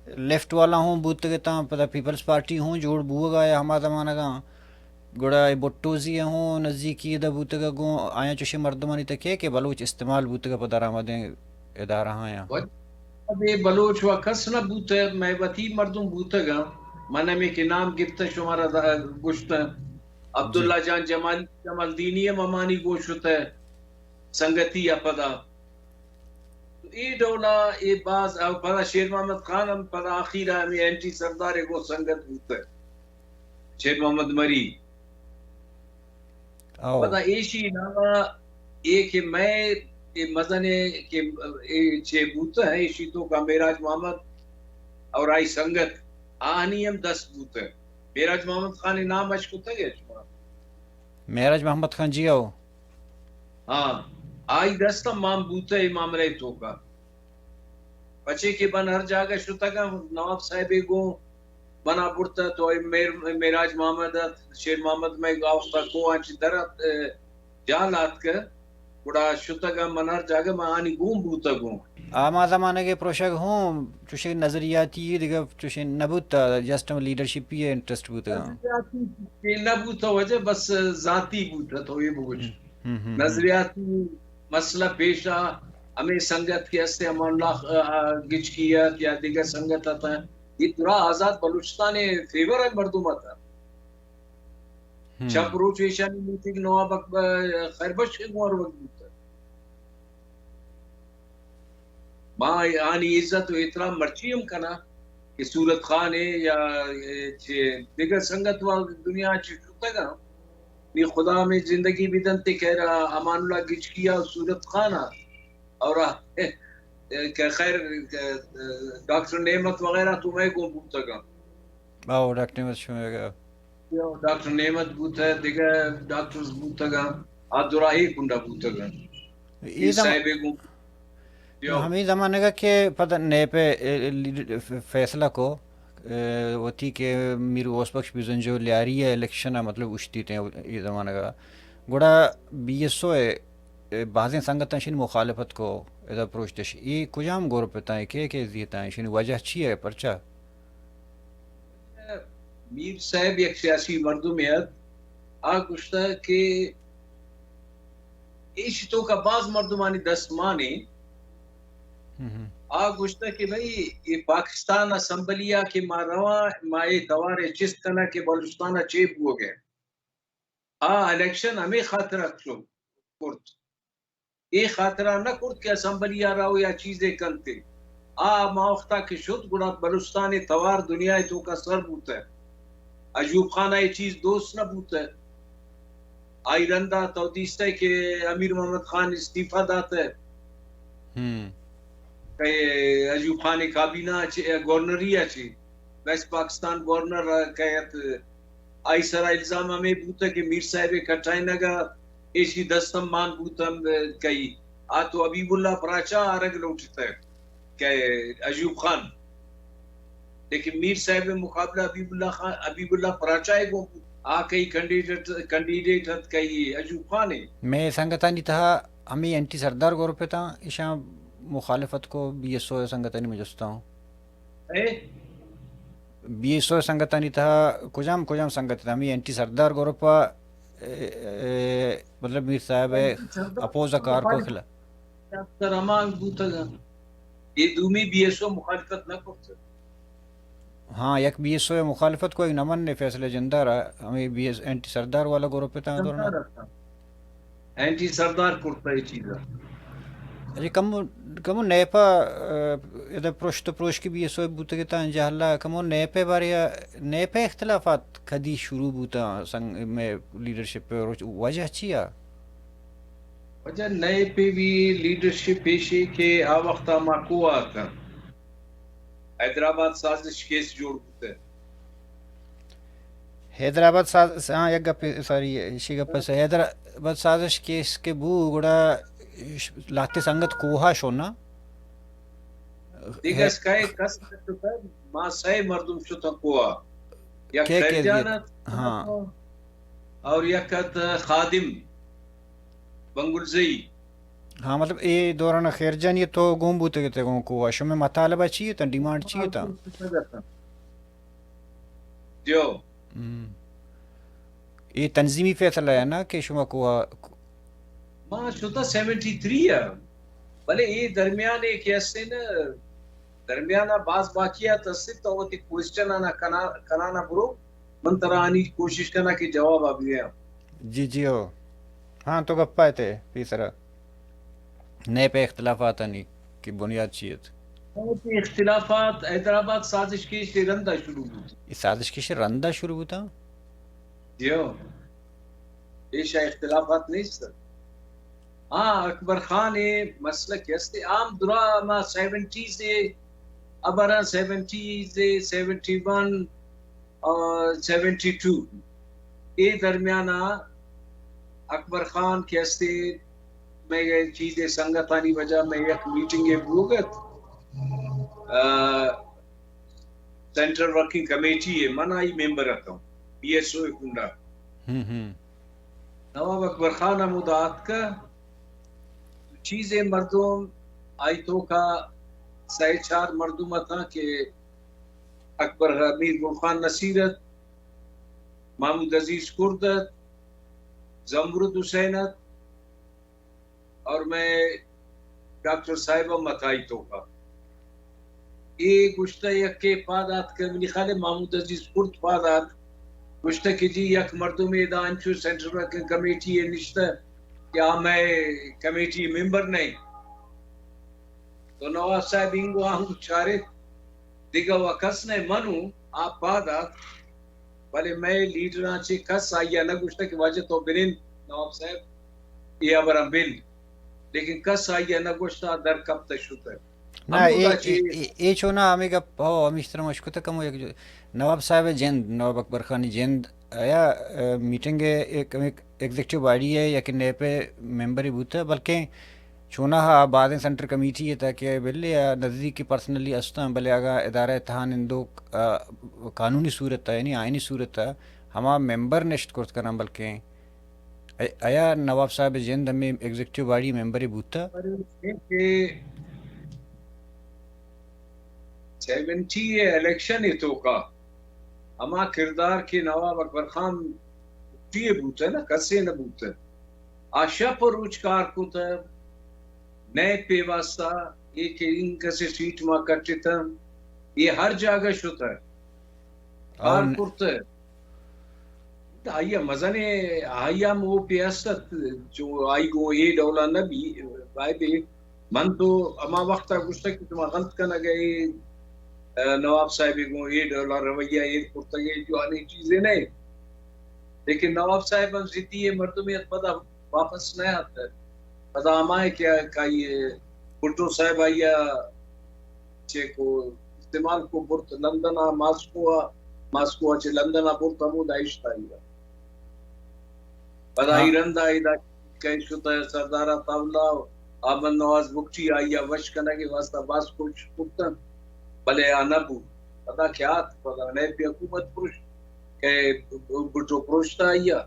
لیفٹ والا ہوں بوتگ اتاں، پدا پیپلز پارٹی ہوں جوڑ بوگا یا ہما زمانگاں گڑا اے بھٹوزی ءَ ہوں نزیکی ادا بوتگ ءَ گوں آیاں چوشیں مردمانی تہ کئے کہ بلوچ استعمال بوتگ ءَ پہ درآمدیں ادارہاں آیاں؟ ابے بلوچ وا کس نہ بوتہ، مئے وتی مردم بوتگ ءَ۔ من ہمے کہ نام گپتہ شمارا دا-، گوشتہ، عبداللہ جان جمال، جمالدینی ہم ہمانی گوں شتہ سنگتی ءَ پدا۔ تو اے ڈولا اے باز، او پدا شیر محمد خان ہم پدا آخیر ءَ ہمے اینٹی سردار ءِ گوں سنگت بوتہ۔ شیر محمد مری۔ او۔ پدا ایشی علاوہ اے کہ مئے اے مزن اے کہ اے چے بوتہ، ایشی توکا معراج محمد اور آئی سنگت آہانی ہم دست بوتہ۔ معراج محمد خان ءِ نام اش کتگ ءَ شما؟ معراج محمد خان جی او۔ ہاں، آئی دست ہم مان بوتہ اے معاملہ ءِ توکا۔ پچے کہ من ہر جاگہ شتگاں، نواب صاحب ءِ گوں منا برتہ، تو اے میر-، معراج محمد ات، شیر محمد مئے گاوستا کوہاں چہ در ات، اے، جال آتکہ، گڑا شتگاں من ہر جاگہ من آنی گون بوتگوں۔ ہما زمانگ ءَ پروشگ ہوں چوشیں نظریاتی دگہ چوشیں نہ بوتہ، جسٹ ہم لیڈرشپی ءَ انٹرسٹ بوتگاں۔ نظریاتی نہ بوتہ وجہ بس ذاتی بوتہ، تو اے بگوش۔ ہم، ہم، ہم۔ نظریاتی مسئلہ پیش آ، ہمے سنگت کہ استے امان اللہ، آ، گچکی ات یا دگہ سنگت اتاں، اے درا آزاد بلوچستان ءِ فیور ءِ مردم اتاں۔ ہم۔ شپ روچ ایشانی میتگ نواب اکبر خیر بخش ءِ گوں ہر وقت بوتہ۔ ما آنی عزت و احترام مرچی ہم کناں کہ صورت خان ءِ یا چہ دگہ سنگت وا دنیا چہ شتگاں۔ نی خدا ہمے زندگی بدنت کہ خیر امان اللہ گچکی ءَ صورت خان ءَ اور کہ خیر ڈاکٹر نعمت وغیرہ تو مئے گوں بوتگاں۔ او، ڈاکٹر نعمت شمئے گا۔ ڈاکٹر نعمت بوتہ، دگہ ڈاکٹرز بوتگاں، آ دراہی کنڈا بوتگاں۔ اے اے زم-، صاحب ءِ گوں۔ ہمے زمانگ ءَ کہ پدا نیپ ءَ، اے، لیڈ-، ف-، فیصلہ کو، ء، وتی کہ میر غوث بخش بزنجو لیاری ء الیکشن ء مطلب اشتیت ایں اے زمانگ ء، گڑا بی ایس او ء، ء، بازیں سنگتاں شنی مخالفت کو، ادا پروشتش۔ اے کجام گروپ اتاں، کئے کئے زیتاں، شنی وجہ چی ء، پرچا؟ میر صاحب یک سیاسی مردمے ات، آ گوشتہ کہ ایشی توکا باز مردمانی دست مانے۔ ہم ہم۔ آ گوشتہ کہ بھئی، اے پاکستان اسمبلی آ کہ ما رواں، ما اے توار ء چست کناں کہ بلوچستان ء چے بوگ ء۔ آ الیکشن ہمے خاطر ء شت کرت۔ اے خاطرا نہ کرت کہ اسمبلی ء رو یا چیزے کنت۔ آ ہما وختا کہ شت، گڑا بلوچستان ء توار دنیا ء توکا سر بوتہ۔ ایوب خان ء اے چیز دوست نہ بوتہ۔ آئی رندا تو دیستہ کہ امیر محمد خان استعفی داتہ۔ ہم۔ کہ ایوب خان ء کابینہ ء چہ، گورنری ء چہ، ویسٹ پاکستان گورنر ء کہ ات، آئی سرا الزام ہمے بوتہ کہ میر صاحب ء کٹائینگ ء ایشی دست ہم مان بوت ہم کئی۔ آ تو حبیب اللہ پراچا آرگ لوٹتہ کہ ایوب خان، لیکن میر صاحب ء مقابلہ حبیب اللہ خان، حبیب اللہ پراچا ء گوں بوت۔ آ کئی کینڈیڈیٹ، کینڈیڈیٹ ات کئی ایوب خان ء۔ مئے سنگتانی تہا ہمے اینٹی سردار گروپ اتاں، ایشاں مخالفت کو، بی ایس او ء سنگتانی من جستاں۔ اے؟ بی ایس او سنگتانی تہا کجام، کجام سنگت ات؟ ہمے اینٹی سردار گروپ ء، اے، اے، مطلب میر صاحب ء اینٹی سردار اپوز ء کار کو خلاف؟ ڈاکٹر امان بوتگ۔ اے دومی بی ایس او مخالفت نہ کرت۔ ہاں، یک بی ایس او مخالفت کو، یک نمن نے فیصلہ جندار ء، ہمے بی ایس، اینٹی سردار والا گروپ اتاں دورنا۔ سردار اتاں۔ اینٹی سردار کرتا اے چیزا۔ اچھا، کمو، کمو نیپا، ء، ادا پروشت و پروشکی بی ایس او بوتگ اتاں، جہلا کمو نیپے بارے، نیپے اختلافات کدی شروع بوتاں سنگ، مئے لیڈرشپ پہ روچ، وجہ چیا؟ وجہ نیپے بھی لیڈرشپ پیشے کہ آ وختا ما کو آتاں۔ حیدرآباد سازش کیس جوڑ بوتہ۔ حیدرآباد ساز-، ہاں، یک گپے، سوری، ایشی گپ سے۔ حیدرآباد سازش کیس کہ بو، گڑا ش-، لہتے سنگت کوہا شو نا؟ دیگہ ہے۔ کئے کس نہ شتہ، ما سئے مردم شتاں کوہا۔ یک کئے کئے خیر جان دیت؟ ات، ہاں۔ اور یک ات خادم بنگلزئی۔ ہاں، مطلب، اے دوران خیر جان یہ تو گون بوتگ تے گون کوہا۔ شمے مطالبہ چی اتاں؟ ڈیمانڈ چی اتاں؟ دیو۔ ہم۔ اے تنظیمی فیصلہ ہے نا کہ شما کو، ما شتا سیونٹی تھری ء، بلے اے درمیان اے کہ ہستے نا، درمیان ء باز واقعات ہستے تو وتی کوئسچن آنا کنا-، کنانا برو، من ترا آنی کوشش کنا کہ جواب ء بیاں۔ جی، جی، ہو۔ ہاں، تو گپا تے پیسرا۔ نئے پہ اختلافات آنی کہ بنیاد چی ات؟ نئے پہ اختلافات حیدرآباد سازش کیش تے رندا شروع بوت۔ اے سازش کیش رندا شروع بوتا؟ جی ہو۔ ایشا اختلافات نیست۔ ہاں، اکبر خان اے مسئلہ کہ ہستے عام درا ما سیونٹیز اے، ابرا سیونٹیز اے، سیونٹی ون، آ، سیونٹی ٹو۔ اے درمیان ء اکبر خان کہ ہستے مئے چیزے سنگتانی وجہ مئے یک میٹنگے بوگ ات۔ آ، سینٹرل ورکنگ کمیٹی ء من آئی ممبر اتوں، بی ایس او ء کنڈا۔ ہم ہم۔ نواب اکبر خان ہمودا آتکہ، چیزے مردم آئی توکا سئے چار مردم اتاں کہ اکبر، میر گل خان نصیر ات، محمود عزیز کرد ات، زمرد حسین ات اور مئے ڈاکٹر صاحب ہم ات آئی توکا۔ اے گوشتہ یکے پاد آتکہ، منی خیال ء محمود عزیز کرد پاد آت، گوشتہ کہ جی یک مردمے ادا انچو سینٹرل ورکنگ کمیٹی ء نشتہ کہ آ مئے کمیٹی ممبر نہ انت۔ تو نواب صاحب اینگو آنگو چارت، دگہ و کس نہ، منو آ پاد آت، بلے مئے لیڈراں چہ کس آئی ء نہ گوشتہ کہ واجہ تو بنند نواب صاحب، اے ہبراں بند، لیکن کس آئی ء نہ گوشتہ، در کپتہ شتہ۔ نہ، ہمودا اے، چہ اے، اے، اے چونا ہمے گپ، ہو، ہمیشتر مشکتہ کمو یک جو-، نواب صاحب جند، نواب اکبر خان جند، آیا، ا، میٹنگ ء ایک، ایک ایگزیکٹو باڈی ء یک نیپ ء ممبرے بوتہ، بلکیں چوناہا بازیں سینٹرل کمیٹی ءِ تہ کہ بلے آ نزیکی پرسنلی استاں، بلے اگاں ادارہ ءِ تہا نندوک، آ، قانونی صورت ءَ، یعنی آئینی صورت ءَ ہما ممبر نشت کرت کناں، بلکیں ا-، آیا نواب صاحب ءِ جند ہمے ایگزیکٹو باڈی ممبرے بوتہ؟ کہ سیونٹی ءِ الیکشن ءِ توکا ہما کردار کہ نواب اکبر خان ٹی ءَ بوتہ نا، کسے نہ بوتہ۔ آ شپ ءُ روچ کار کتہ، نیپ ءِ واسطہ، اے کہ انکسے سیٹ ما کٹتہ، اے ہر جاگہ شتہ، کار آؤ ن-، کرتہ۔ آئی ءَ مزنیں، آئی ءَ ہم اوپے است ات، چو آئی گوں اے ڈولا نہ بی، بائدے من تو ہما وقت ءَ گوشتگ کہ شما غلط کنگ ءَ اے، نواب صاحب ءَ گوں اے ڈولا رویہ ایر کرتگ ءَ، جوانیں چیزے نہ۔ لیکن نواب صاحب ہم ضدی ءِ مردمے ات، پدا واپس نہ آت۔ پدا ہمائے کہ کائی بھٹو صاحب آئی ءَ چے کو استعمال کو برت لندن ءَ ماسکو ءَ، ماسکو ءَ چہ لندن ءَ برت ہمودا اشت آئی ءَ۔ پدا ہاں۔ آئی رند ءَ ادا کئے شت ءَ سردار عطا اللہ ءُ احمد نواز بگٹی آئی ءَ وش کنگ ءِ واسطہ باز کوشش کرتن، بلے آ نہ بوت۔ پدا کہ آت، پدا نیپی حکومت پروشت کہ بھٹو پروشت آئی ءَ۔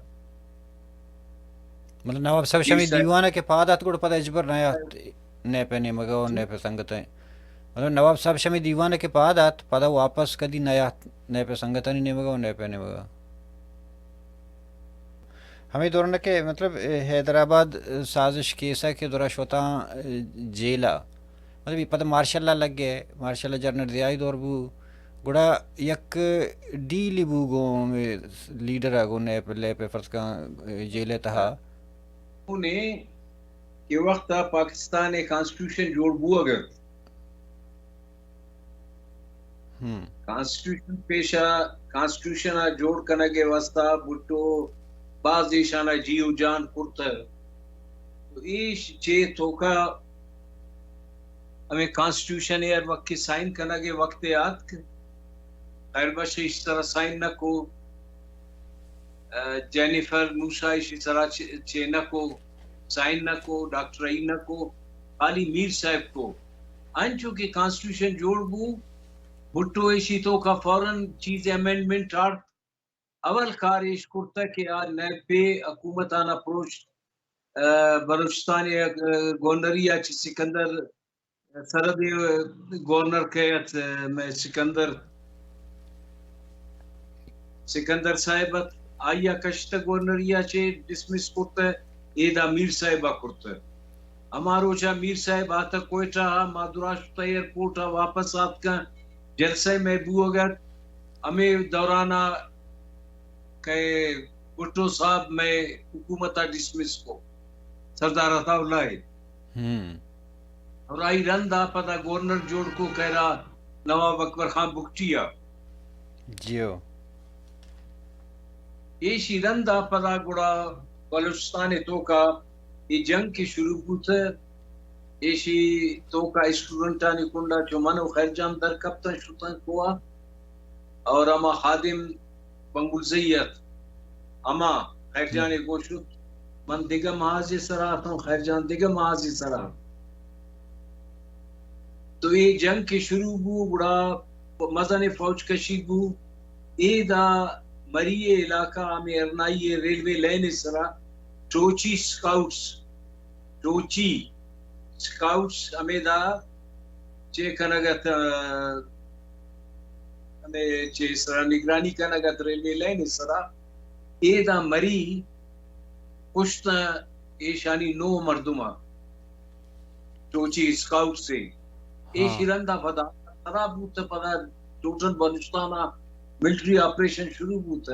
مطلب نواب صاحب شمی دیوان ءَ کہ پاد آت گڑا پدا ہچبر نیات نیپ ءِ نیمگ ءَ ءُ نیپ ءِ سنگت ءَ۔ مطلب نواب صاحب شمی دیوان ءَ کہ پاد آت، پدا واپس کدی نیات نیپ ءِ سنگتانی نیمگ ءَ ءُ نیپ ءِ نیمگ ءَ۔ ہمے دوران کہ مطلب حیدرآباد سازش کیس ءَ کہ درا شتاں جیل ءَ، مطلب پدا مارشل لا لگے، مارشل لا جنرل ضیاء ءِ دور بو، گڑا یک ڈیلے بو گوں ہمے لیڈر ءَ گوں نیپ، لیپ ءَ فرض کن جیل ءِ تہا۔ اوں نے کہ وقت ءَ پاکستان ءِ کانسٹیٹیوشن جوڑ بوگ ءَ ات۔ ہم۔ کانسٹیٹیوشن پیش ءَ، کانسٹیٹیوشن ءَ جوڑ کنگ ءِ واسطہ بھٹو باز ایشان ءَ جی ءُ جان کرتہ۔ تو ایش چے توکا ہمے کانسٹیٹیوشن ءِ ہر وقت کہ سائن کنگ ءِ وقت ءَ آتک، خیر بخش ایشی سرا سائن نہ کو، ءَ، جینیفر موسیٰ ایشی سرا چے، چے نہ کو، سائن نہ کو، ڈاکٹر ای نہ کو، خالی میر صاحب کو۔ انچو کہ کانسٹیٹیوشن جوڑ بو، بھٹو ایشی توکا فوراً چیز امینڈمنٹ آڑت۔ اول کار ایش کرتہ کہ آ نیپے حکومت آنا پروشت، ءَ، بلوچستان ءِ، ءَ، گورنری ءَ چہ سکندر سرحد ءِ گورنر کئے ات، مئے سکندر، سکندر صاحب ات، آئی ءَ کشتہ گورنری ءَ چہ ڈسمس کرتہ، ایدا میر صاحب ءَ کرتہ۔ ہما روچ ءَ میر صاحب آتہ کوئٹہ ءَ، ما درا شتہ ایئرپورٹ ءَ واپس آتکاں، جلسہ مئے بوگ ءَ ات، ہمے دوران ءَ کہ بھٹو صاحب مئے حکومت ءَ ڈسمس کو، سردار عطا اللہ ءَ۔ ہم۔ اور آئی رند ءَ پدا گورنر جوڑ کو کہرا نواب اکبر خان بگٹی ءَ۔ جیو۔ ایشی رند ءَ پدا گڑا بلوچستان ءِ توکا اے جنگ کہ شروع بوتہ، ایشی توکا اسٹوڈنٹانی کنڈا چو من و خیر جان در کپتن شتن کوہ ءَ۔ اور ہما خادم بنگلزئی ات، ہما خیر جان ءَ گوشت، من دگہ محاذ ءِ سرا اتوں، خیر جان دگہ محاذ ءِ سرا۔ تو اے جنگ کہ شروع بو، گڑا مزن فوج کشی بو۔ ایدا مری ءِ علاقہ ہمے ارنائی ءِ ریلوے لائن ءِ سرا ٹوچی اسکاؤٹس، ٹوچی اسکاؤٹس ہمیدا چے کنگ ات، ہمے چے سرا نگرانی کنگ ات ریلوے لائن ءِ سرا۔ ایدا مری کشتاں ایشانی نو مردماں، ٹوچی اسکاؤٹس ءَ۔ ایشی رندا پدا سرا بوت، پدا ٹوٹل بلوچستان ءَ ملٹری آپریشن شروع بوت۔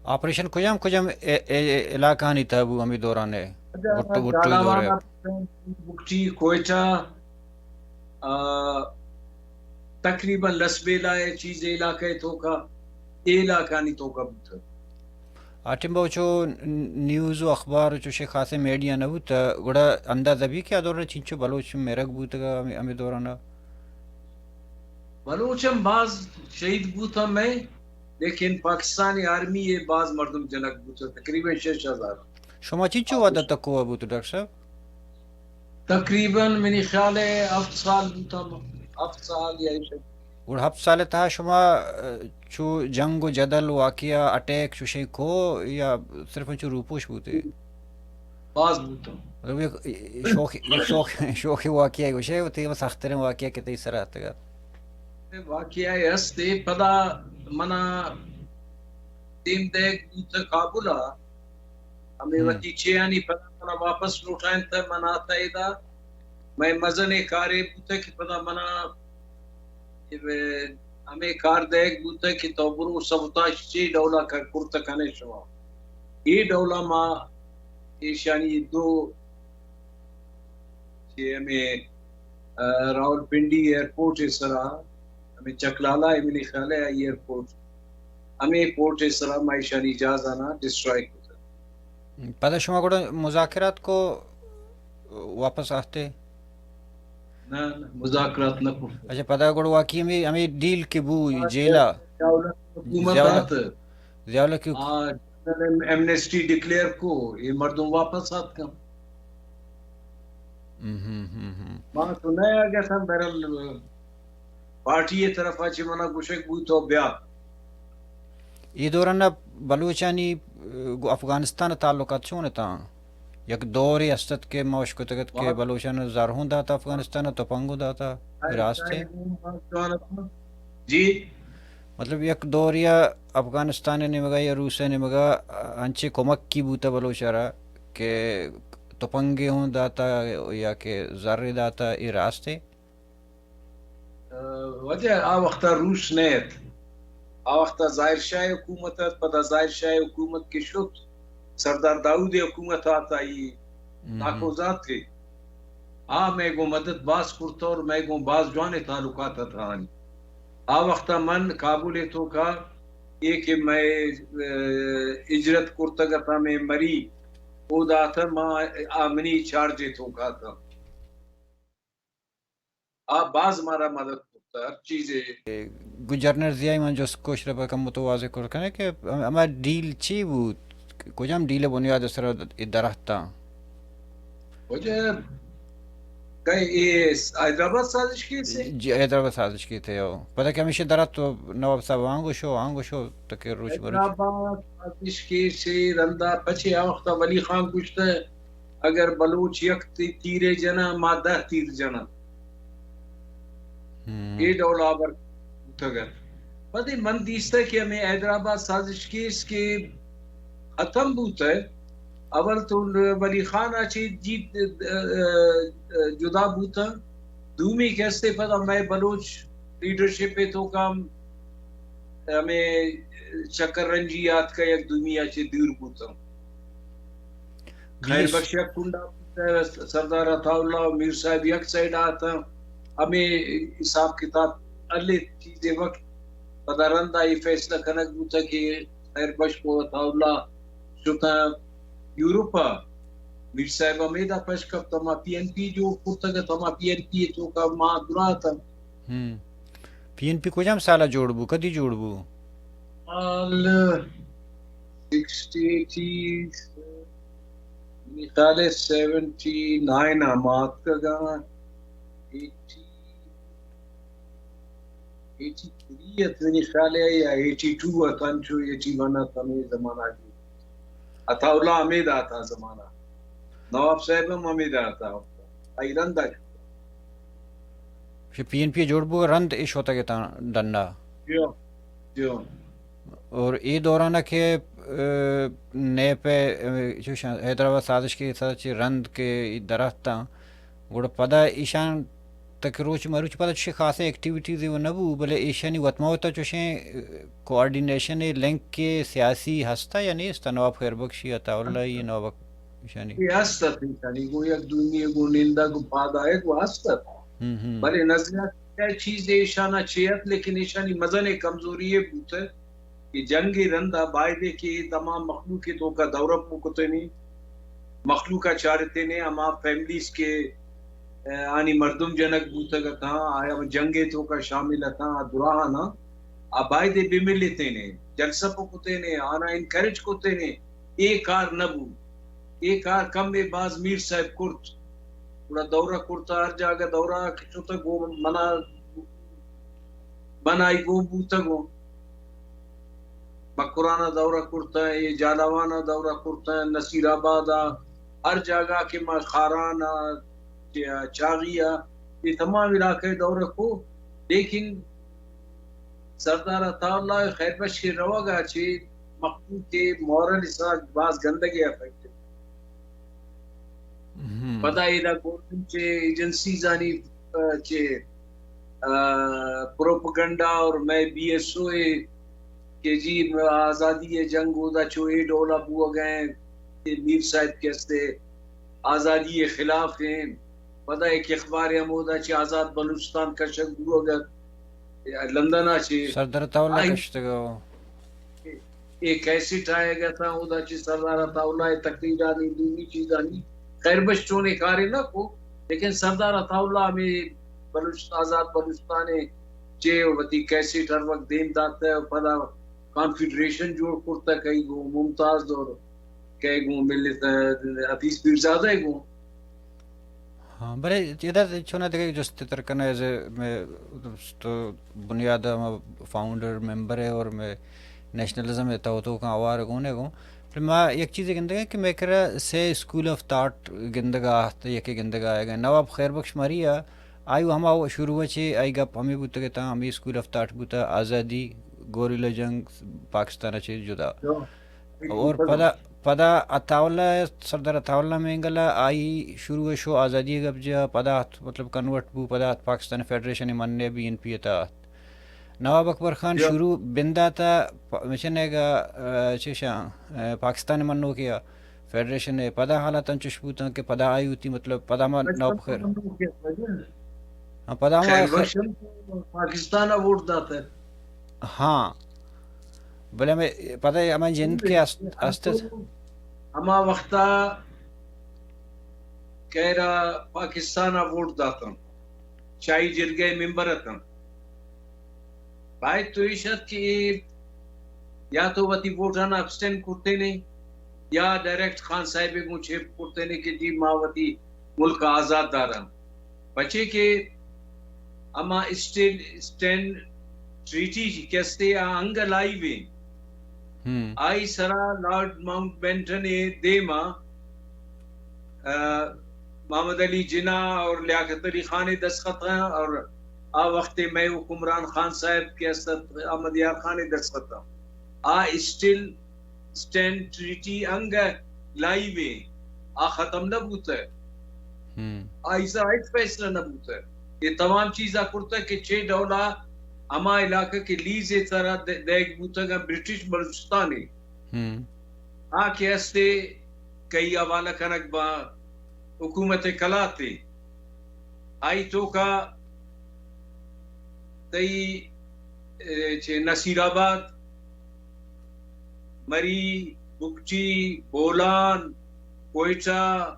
آپریشن کجام کجام ع-، ع-، علاقہانی تہ بو ہمے دوران ءَ؟ بھٹو، بھٹو ءِ دور ءَ۔ جھالاوان، بگٹی، کوئٹہ، آ، تقریباً لسبیلہ ءِ چیز علاقہ ءِ توکا، اے علاقہانی توکا بوتگ۔ آ ٹیم ءَ چو نیوز و اخبار و چوشیں خاصیں میڈیا نہ بوت، گڑا اندازہ بی کہ آ دوران چنچو بلوچ مرگ بوتگ ہمے، ہمے دوران ءَ؟ بلوچ ہم باز شہید بوت ہم ایں، لیکن پاکستانی آرمی ءَ باز مردم جنگ بوت، تقریباً شش ہزار۔ شما چنچو وھد ءَ تکو ءَ بوت ڈاکٹر صاحب؟ تقریباً منی خیال ءَ ہفت سال بوتا، ہفت سال یا ایشی۔ گڑا ہفت سال ءِ تہا شما، ءَ، چو جنگ و جدل، واقعہ، اٹیک چوشیں کو یا صرف انچو روپوش بوتے؟ باز بوتاں۔ مطلب یک شوخ، یک شوخ، شوخیں واقعہ گوشے، وتی سختریں واقعہ کہ تئی سرا اتکگ ات؟ واقعہ ہستے، پدا منا دیم دیگ بوت کابل ءَ، ہمے ہم۔ وتی چیانی پدا منا واپس لوٹائینت، من آتا ادا۔ مئے مزنیں کارے بوت کہ پدا منا ہمے کار دئیگ بوت کہ تو برو سبوتاش چی ڈولا ک-، کرت کنے شما۔ اے ڈولا ما ایشانی دو چی ہمے، ءَ، راولپنڈی ایئرپورٹ ءِ سرا، ہمے چکلالا ءِ منی خیال ءَ ایئرپورٹ، ہمے پورٹ ءِ سرا ما ایشانی جہازانا ڈسٹرائے کتگ۔ پدا شما گڑا مذاکرات کو واپس آتے؟ نہ، نہ، مذاکرات نہ کو۔ اچھا، پدا گڑا واقعی ہمے، ہمے ڈیل کہ بو، ہاں، جیلا۔ ضیاء الحق حکومت ضیاء الحق، آت۔ ضیاء الحق کی آ، جنرل ایم-، ایمنسٹی ڈکلیئر کو، اے مردم واپس آتکن۔ ہم، ہم، ہم، ہم۔ ما تو نہ آگہ تھا، بہرحال، پارٹی ءِ طرفا چہ منا گوشگ بوت تو بیا۔ اے دوران بلوچانی، ءَ، گوں افغانستان ءَ تعلقات چون اتاں؟ یک دورے است ات کہ ما اشکتگ ات کہ بلوچان زر ہوں داتا افغانستان ءَ، تپنگ ہوں داتا، اے راست ہے؟ جی۔ مطلب یک دورے ءَ افغانستان ءِ نیمگا یا روس ءِ نیمگا انچیں کمکی بوتا بلوچ ءَ را کہ تپنگے ہوں داتا یا کہ زرے داتا، اے راست ہے؟ ءَ، واجہ، آ وختا روس نہ ات۔ آ وختا ظاہر شاہ ءِ حکومت ات، پدا ظاہر شاہ ءِ حکومت کہ شت، سردار داؤد ءِ حکومت آتا، ای ہم۔ تاکو زانت کہ آ مئے گوں مدد باز کرت اور مئے گوں باز جوانیں تعلقات ات آنی۔ آ وختا من کابل ءِ توکا اے کہ مئے، ءَ، ہجرت کرتگ اتاں مئے مری، اودا اتاں ما، آ منی چارج ءِ توکا اتاں۔ آ باز مارا مدد کرت ہر چیزے۔ گوں جنرل ضیاء من جست کو، اشرف، کم تو واضح کر کنے کہ ہما ڈیل چی بوت؟ کجام ڈیل بنیاد سر درختاں؟ وجہ کئی اے حیدرآباد سازش کیس ہے؟ جی، حیدرآباد سازش کیس ہے، او۔ پتہ کہ ہمیشہ درخت تو نواب صاحب آنگو شو، آنگو شو، تک روچ بروچ۔ حیدرآباد سازش کیس ہے، رندا پچے آ وقتا ولی خان گوشتہ، اگر بلوچ یک تی-، تیرے جناں، ما دہ تیر جناں۔ ہم۔ اے ڈول آور بوتگ ات۔ پدے من دیستہ کہ ہمے حیدرآباد سازش کیس کہ ختم بوتہ، اول تو ولی خان ءَ چہ جیت، ءَ، ءَ، جدا بوتہ۔ دومی کہ ہستے پدا مئے بلوچ لیڈرشپ ءِ توکا ہم ہمے چکر رنجی آتکہ یک دومی ءَ چہ دور بوتہ۔ خیر بخش یک کنڈا بوتہ، سردار عطا اللہ و میر صاحب یک سائیڈ ءَ اتاں۔ ہمے حساب کتاب ہلے چیزے وقت پدا رندا اے فیصلہ کنگ بوتہ کہ خیر بخش و عطا اللہ شتاں یورپ ءَ۔ میر صاحب ہمیدا پش کپتہ، ما پی این پی جوڑ کرتگ ات، ما پی این پی ءِ توکا ما درا اتاں۔ ہم۔ پی این پی کجام سال ءَ جوڑ بو؟ کدی جوڑ بو؟ سال سکسٹی ایٹی، منی خیال ءَ سیونٹی نائن ءَ ما اتکگاں، ایٹی، ایٹی تھری ات منی خیال ءَ یا ایٹی ٹو ات، انچو ایٹی ون ات، ہمے زمانہ جو عطا اللہ ہمے داتا زمانہ، نواب صاحب ہم ہمے داتا، آئی رندا۔ پی این پی جوڑ بو رند اے شوتگ اتاں ڈنا۔ جی ہاں، جی ہاں۔ اور اے دوران کہ، ءَ، نیپ ءَ، ءَ، چوش حیدرآباد سازش کیس ءَ چہ رند کہ دراتاں، گڑا پدا ایشان تک روچ مروچ پدا چوشیں خاصیں ایکٹیویٹیز وہ نہ بو، بلے ایشانی وت ما وتا چوشیں، ءَ، کوآرڈینیشن ءَ لنک کہ سیاسی ہستا یا نیستا؟ نواب خیر بخشی، عطا اللہ ای، نواب ایشانی۔ اے ہست ات ایشانی، گوں یک دومی ءَ گوں نندگ و پاد آیگ و ہست ات۔ ہم، ہم۔ بلے نظریاتی چیز ایشانا چے ات، لیکن ایشانی مزنیں کمزوری اے بوتہ کہ جنگ ءِ رندا بایدے کہ اے تمام مخلوق ءِ توکا دورہ بکتنے، مخلوق ءَ چارتنے، ہما فیملیز کہ، ءَ، آنی مردم جنگ بوتگ اتاں، آیا جنگ ءِ توکا شامل اتاں، آ دراہاناں، آ بایدے بملتینے، جلسہ بکتینے، آناں انکریج کتینے، اے کار نہ بو۔ اے کار کم ءَ باز میر صاحب کرت۔ گڑا دورہ کرتا، ہر جاگہ دورہ کہ شتہ گوں منا، من آئی گوں بوتگوں۔ مکران ءَ دورہ کرتہ، اے جھالاوان ءَ دورہ کرتہ، نصیر آباد ءَ، ہر جاگہ کہ ما خاران ءَ، چاغی ءَ، اے تمام علاقہ ءَ دورہ کو، لیکن سردار عطا اللہ ءِ خیر بخش ءِ روگ ءَ چہ مخلوق ءِ مورل ءِ سرا باز گندگی افیکٹ۔ ہم۔ پدا ادا گورنمنٹ چہ ایجنسیزانی، آ، چہ، آ، پروپیگنڈا اور مئے بی ایس او ءِ کہ جی آزادی ءِ جنگ اودا چو اے ڈولا بوگ ءَ ایں، اے میر صاحب کہ استے آزادی ءِ خلاف ایں۔ پدا یک اخبارے ہمودا چہ آزاد بلوچستان کشگ بوگ ءَ لندن ءَ چہ سردار عطا اللہ آئی کشتگ ءَ۔ اے کیسٹ آیگ ءَ اتاں، اودا چہ سردار عطا اللہ ءِ تقریرانی، دومی چیزانی، خیر بخش چونیں کارے نہ کو، لیکن سردار عطا اللہ ہمے بلوچ-، آزاد بلوچستان ءَ چہ وتی کیسٹ ہر وقت دیم داتہ، پدا کانفیڈریشن جوڑ کرتہ، کئی گوں ممتاز اور کئی گوں ملت، حفیظ پیرزادہ ءَ گوں۔ ہاں، بلے ادا چونا دگہ جست تر کنہ، ایز اے مئے تو بنیاد ءَ ہما فاؤنڈر ممبر ئے اور مئے نیشنلزم ءِ تو تو کن اوار گون ئے گوں۔ بلے ما یک چیزے گندگ ءَ کہ مئے کرا سے اسکول آف تھاٹ گندگ ءَ آہت، یکے گندگ ءَ آیگ ءَ۔ نواب خیر بخش مری ءَ آئی ہما شروع ءَ چہ آئی گپ ہمے بوتگ اتاں، ہمے اسکول آف تھاٹ بوتہ، آزادی، گوریلا جنگ، پاکستان ءَ چہ جدا۔ اور پدا، پدا عطا اللہ، سردار عطا اللہ مینگل ءَ آئی شروع ءَ شو آزادی ءِ گپ جا، پدا ات مطلب کنورٹ بو، پدا ات پاکستان فیڈریشن ءِ مننے بی این پی ءِ تہا ات۔ نواب اکبر خان شروع بندات ءَ پ-، مچنے گا، آ، چشاں، آ، پاکستان ءِ منوکے ءَ فیڈریشن ءِ پدا حالات انچش بوتاں کہ پدا آئی وتی مطلب پدا ما نواب خیر۔ ہاں، پدا ما خیر بخش ہم پاکستان ءَ ووٹ داتہ۔ ہاں۔ بلے ہمے پدا ہمے جند کہ است، است۔ ہما وختا کہرا پاکستان ءَ ووٹ داتاں، شاہی جرگہ ءِ ممبر اتاں۔ باید تو ایش ات کہ اے یا تو وتی ووٹاں ابسٹین کرتینے یا ڈائریکٹ خان صاحب ءَ گوں چیپ کرتینے کہ جی ما وتی ملک ءَ آزاد داراں۔ پچے کہ ہما اسٹیل-، اسٹین ٹریٹی کہ استے آ انگہ لائیو ایں۔ ہم۔ آئی سرا لارڈ ماؤنٹ بیٹن ءِ دیما، آ، محمد علی جناح اور لیاقت علی خان ءِ دستخط ایں اور آ وخت ءَ مئے حکمران خان صاحب کہ است ات، احمد یار خان ءِ دستخط ایں۔ آ اسٹیل اسٹین ٹریٹی انگہ لائیو ایں، آ ختم نہ بوتہ۔ ہم۔ آئی سرا ہچ فیصلہ نہ بوتہ۔ اے تمام چیزا کرتہ کہ چے ڈولا ہما علاقہ کہ لیز ءِ سرا د-، دیگ بوتگ ءَ برٹش بلوچستان ءَ۔ ہم۔ آ کہ استے کئی حوالہ کنگ با حکومت کلات ءَ۔ آئی توکا تئی، اے، چہ نصیر آباد، مری، بگٹی، بولان، کوئٹہ،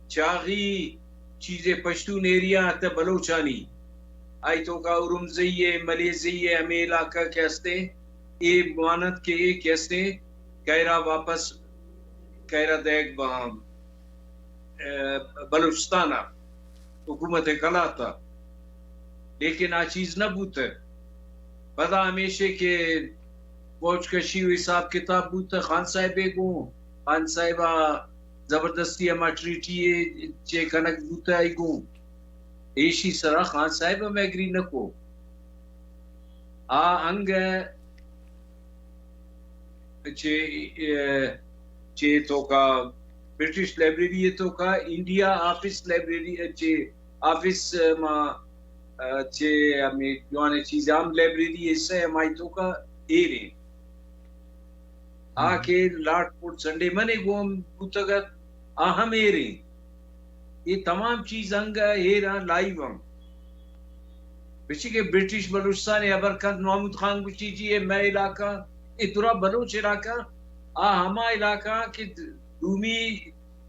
چاغی، چیزے پشتون ایریا ات بلوچانی۔ آئی توکا اورمزئی ءِ، ملیزئی ءِ ہمے علاقہ کہ استے، اے مانت کہ اے کہ استے، کہرا واپس کہرا دیگ بہاں۔ ءَ، بلوچستان ءَ حکومت کلات ءَ، لیکن آ چیز نہ بوتہ۔ پدا ہمیشے کہ فوج کشی و حساب کتاب بوتہ خان صاحب ءِ گوں، خان صاحب ءَ زبردستی ہما ٹریٹی ءَ چے کنگ بوتہ آئی گوں، ایشی سرا خان صاحب ہم ایگری نہ کو۔ آ انگہ چہ، اے، چہ توکا برٹش لائبریری ءِ توکا انڈیا آفس لائبریری ءِ چہ آفس، ما، اے، چہ ہمے جوانیں چیز ہم لائبریری ءِ حصہ ہمائی توکا ایر ایں۔ آ ہم۔ کہ لارڈ فورڈ سنڈے من ءِ گوں بوتگ ات، آ ہم ایر ایں۔ اے تمام چیز انگہ ایر آں، لائیو آں۔ بچی کہ برٹش بلوچستان ءِ ہبر کنت، محمود خان گوشی جی اے مئے علاقہ، اے درا بلوچ علاقہ، آ ہما علاقہ کہ دومی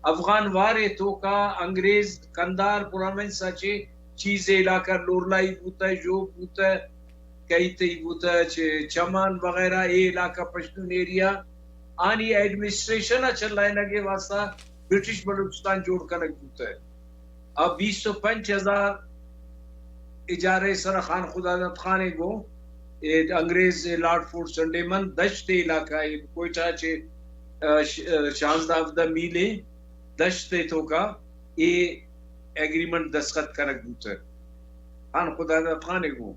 افغان وار ءِ توکا انگریز کندھار پرامنس ءَ چہ چیز ءِ علاقہ لورلائی بوتہ، ژوب بوتہ، کئی تئی بوتہ چہ چمان وغیرہ، اے علاقہ پشتون ایریا، آنی ایڈمنسٹریشن ءَ چلائینگ ءِ واسطہ برٹش بلوچستان جوڑ کنگ بوتہ۔ آ بیست ءُ پنچ ہزار اجارہ ءِ سرا خان خداداد خان ءَ گوں اے انگریز ءِ لارڈ فورڈ سنڈے من دشت ءِ علاقہ ءَ کوئٹہ چہ، آ، ش-، آ، شانزدہ ہبدہ میل ءِ دشت ءِ توکا اے ایگریمنٹ دستخط کنگ بوتگ خان خداداد خان ءَ گوں۔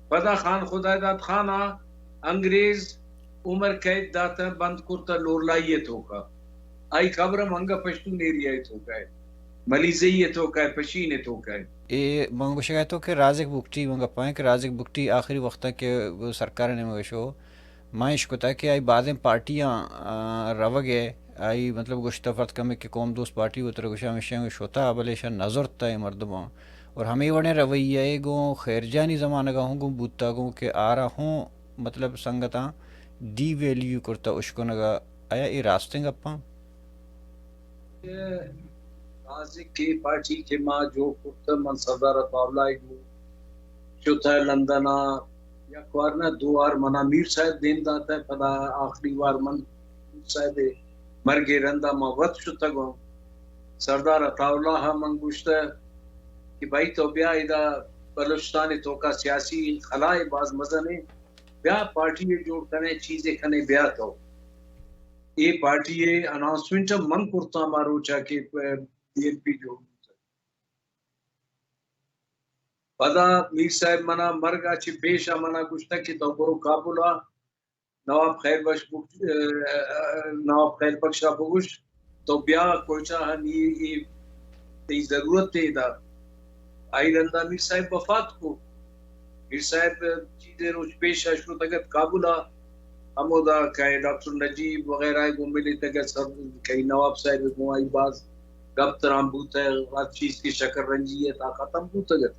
پدا خان خداداد خان ءَ انگریز عمر قید داتہ، بند کرتہ لورالائی ءِ توکا۔ آئی قبر ہم انگہ پشتون ایریا ءِ توکا ءَ، ملیزئی ءِ توکا ءَ، پشین ءِ توکا ءَ۔ اے من گوشگ ءَ اتوں کہ رازق بگٹی، من گپاں کہ رازق بگٹی آخری وقت ءَ کہ سرکار ءِ نیمگ ءَ شو، ما اش کتہ کہ آئی بازیں پارٹیاں، آ، روگ ءَ، آئی مطلب گوشتہ فرد کمے کہ قوم دوست پارٹی وترا گوشاں ہمیشاں شتہ، بلے ایشاں نہ زرتہ اے مردماں۔ اور ہمے وڑیں رویہ ءَ گوں خیر جانی زمانگ ءَ ہوں گوں بوتہ گوں کہ آرا ہوں مطلب سنگتاں ڈی ویلیو کرتہ اشکنگ ءَ۔ آیا اے راستیں گپاں؟ رازق ءِ پارٹی کہ ما جوڑ کرتہ، من سردار عطاء اللہ ءَ گوں شتہ لندن ءَ، یک وار نہ دو وار منا میر صاحب دیم داتہ، پدا آخری وار من میر صاحب ءِ مرگ ءِ رندا ما وت شتگوں۔ سردار عطاء اللہ ءَ من گوشتہ کہ بھائی تو بیا ادا بلوچستان ءِ توکا سیاسی خلا ءِ باز مزن ءَ، بیا پارٹی ءَ جوڑ کنے، چیزے کنے، بیا تو۔ اے پارٹی ءِ اناؤنسمنٹ ہم من کرتہ ہما روچا کہ بی این پی جوڑ بوتہ۔ پدا میر صاحب منا مرگ ءَ چہ پیش ءَ منا گوشتہ کہ تو برو کابل ءَ نواب خیر بخش بگش-، نواب خیر بخش ءَ بگوش تو بیا کوئٹہ ءَ، نی اے تئی ضرورت ءَ ادا۔ آئی رندا میر صاحب وفات کو۔ میر صاحب چیزے روچ پیش ءَ شتگ ات کابل ءَ، ہمودا کہ ڈاکٹر نجیب وغیرہ ءَ گوں ملیتگ ات، سب کہ نواب صاحب ءَ گوں آئی باز گپ تران بوتہ، ہر چیز کہ شکر رنجی ءَ تا ختم بوتگ ات۔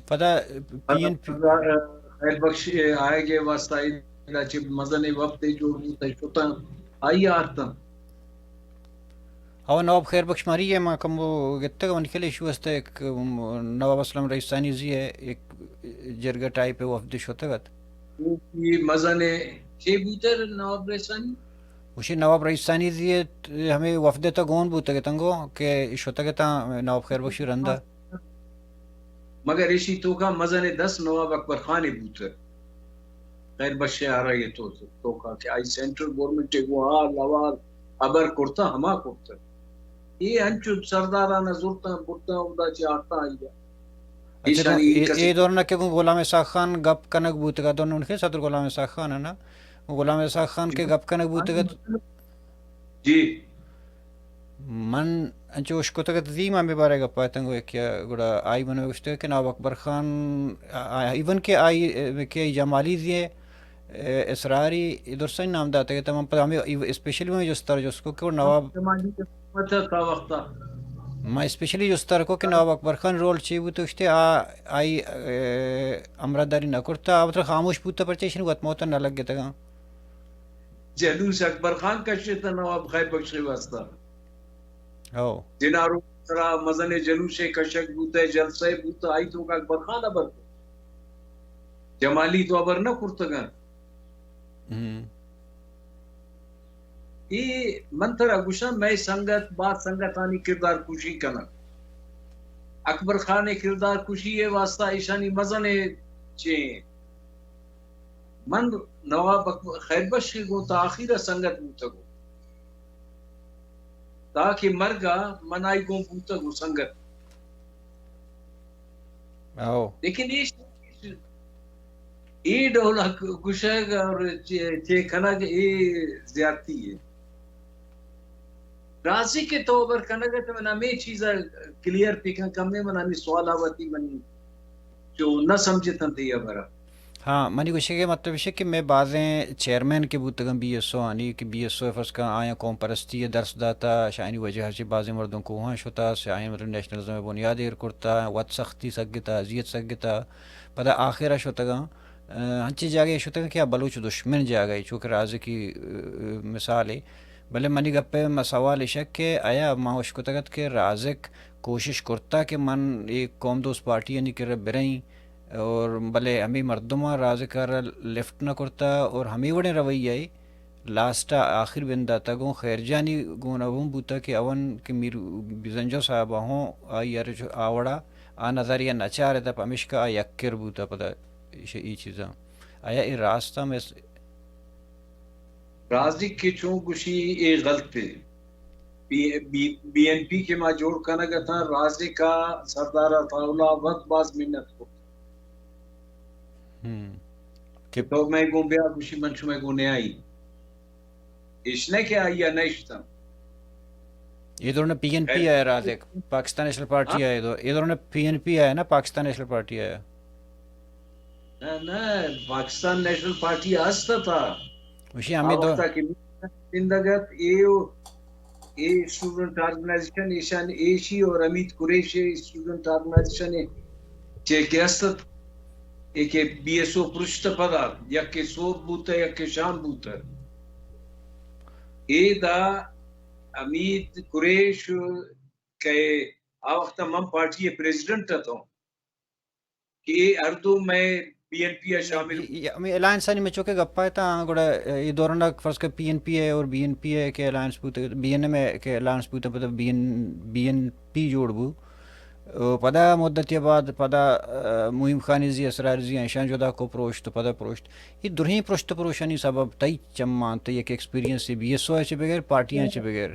پدا پی این پی خیر بخش ءِ آیگ ءِ واستہ ادا چہ مزنیں وفدے جوڑ بوتہ، شتاں آئی ءَ آرتاں۔ او نواب خیر بخش مری ءَ ما کمو گتگ، من کل ایشی واستہ یک، ام، نواب اسلم رئیسانی زی ءَ یک جرگہ ٹائپ ءِ وفدے شتگ ات۔ اے مزن ءَ چے بوتہ نواب رئیسانی؟ گوشی نواب رئیسانی زی ءَ ہمے وفد ءِ تہ گون بوتگ ات انگو کہ شتگ اتاں نواب خیر بخش ءِ رندا۔ مگر ایشی توکا مزن ءِ دست نواب اکبر خان ءِ بوتہ۔ خیر بخش ءِ آرا ءِ تو-، توکا کہ آئی سینٹرل گورنمنٹ ءَ گوں حال احوال ہبر کرتہ، ہما کرتہ۔ اے انچو سرداراں زرتاں، برتاں، اودا چہ آرتاں آئی ءَ۔ اچھا، ایشانی اے، کسی اے دورنا کہ گوں غلام اسحاق خان گپ کنگ بوتگ ات، دورنا کہ صدر غلام اسحاق خان ءَ نا، غلام اسحاق خان کہ گپ کنگ بوتگ ات۔ جی۔ من انچو اشکتگ ات زی ما ہمے بارہ ءَ گپ ءَ اتاں گوں یکے ءَ، گڑا آئی من ءَ گوشتگ کہ نواب اکبر خان، آ، آ، ایون کہ آئی، اے، کہ آئی جمالی زی ءِ، اے، اسراری، اے درستانی نام داتگ ات، من پدا ہمے، اسپیشلی من جستار جست کو کہ نواب جمالی ءِ حکومت ءَ تا وقت ءَ۔ ما اسپیشلی جستار کو کہ نواب اکبر خان رول چی بوت، گوشتے آ، آئی، اے، ہمراہداری نہ کرتا، آ وترا خاموش بوتا، پرچہ ایشانی وت موت نہ لگتگاں۔ جلوس اکبر خان کشتہ نواب خیر بخش ءِ واستہ۔ ہو۔ جنارو سرا مزن جلوسے کشگ بوتہ، جلسہ بوتہ، آئی توکا اکبر خان ہبر کرت۔ جمالی تو ہبر نہ کرتگاں۔ ہم۔ اے من ترا گوشاں، مئے سنگت، باز سنگتانی کردار کشی کنگ۔ اکبر خان ءِ کردار کشی ءِ واستہ ایشانی مزن چے؟ من نواب اکبر خیر بخش ءِ گوں تا آخیر ءَ سنگت بوتگوں۔ تاکہ مرگ ءَ من آئی گوں بوتگوں سنگت۔ او۔ لیکن اے، اے ڈول ءَ گوشگ اور چے، چے کنگ اے زیادتی ہے۔ رازق ءِ تو ہبر کنگ ءَ تو من ہمے چیز ءَ کلیئر بکن، کمے من ہمے سوال ءَ وتی من چو نہ سمجھتاں تئی ہبر ءَ۔ ہاں، منی گوشگ ءِ مطلب ایش کہ مئے بازیں چیئرمین کہ بوتگاں بی ایس او آنی، کہ بی ایس او ءَ فرض کن آیاں قوم پرستی ءِ درس داتا، شہ آیانی وجہ ءَ چہ بازیں مردم کوہاں شتا، شہ آیاں مطلب نیشنلزم ءِ بنیاد ایر کرتا، وت سختی سگتا، اذیت سگتا، پدا آخر ءَ شتگاں، آ، انچیں جاگہے شتگاں کہ آ بلوچ دشمن جاگہے، چو کہ رازقی، آ، مثالے۔ بلے منی گپ ءِ ما سوال ایش کہ آیا ما اشکتگ ات کہ رازق کوشش کرتا کہ من اے قوم دوست پارٹیانی کرا برئیں، اور بلے ہمے مردماں رازق ءَ را لفٹ نہ کرتا، اور ہمے وڑیں رویہ ءَ لاسٹ ءَ آخر بندات ءَ گوں خیر جانی گون ءَ ہوں بوتگ کہ اون کہ میر بزنجو صاحب ءَ ہوں آئی ءَ را چو آ وڑا آ نظریہ نہ چارتہ، پمیشکا آ یک کر بوتہ پدا ایش-، ای چیزاں۔ آیا اے راست ہم اس؟ رازق کہ چون گوشی اے غلط ہے۔ B, B, B N P کہ ما جوڑ کنگ اتاں، رازق ءَ سردار عطا اللہ وت باز منت کرت۔ ہم۔ کہ تو مئے گوں بیا، گوشی من شمئے گوں نیائی۔ اش نہ کہ آئی ءَ نہ اشتاں۔ اے دوران پی این پی آیا رازق، پاکستان نیشنل پارٹی ہاں؟ آیا اے دور-، اے دوران پی این پی آیا نا، پاکستان نیشنل پارٹی آیا۔ نہ، نہ، پاکستان نیشنل پارٹی است اتہ۔ وشی آ ہمیں دو وقتا کہ زندگ ات، اے و اے اسٹوڈنٹ آرگنائزیشن ایشان ایشی اور حمید قریش اسٹوڈنٹ آرگنائزیشن چے کہ است ات، اے کہ بی ایس او پرشت پدا، یک کہ صبح بوتہ، یک کہ شام بوتہ۔ اے دا حمید قریش کہ آ وقتا من پارٹی پریزیڈنٹ اتوں۔ کہ اے ہر دو مئے بی این پی ءَ شامل بوت۔ ہمے الائنس آنی مچوکہ گپا اتاں، گڑا اے دوران ءَ فرض کر پی این پی ءَ اور بی این پی ءَ کہ الائنس بوت، بی این ایم ءَ کہ الائنس بوت، پدا B N, B N P جوڑ بو۔ او پدا مدتی بعد پدا، آ، معین خان زی، اسرار زی، ایشاں جدا کو پروشت، پدا پروشت۔ اے درہیں پرشت پروشانی سبب تئی چماں، تئی یک ایکسپیرینس بی ایس او ءَ چہ بغیر، پارٹیاں چہ بغیر۔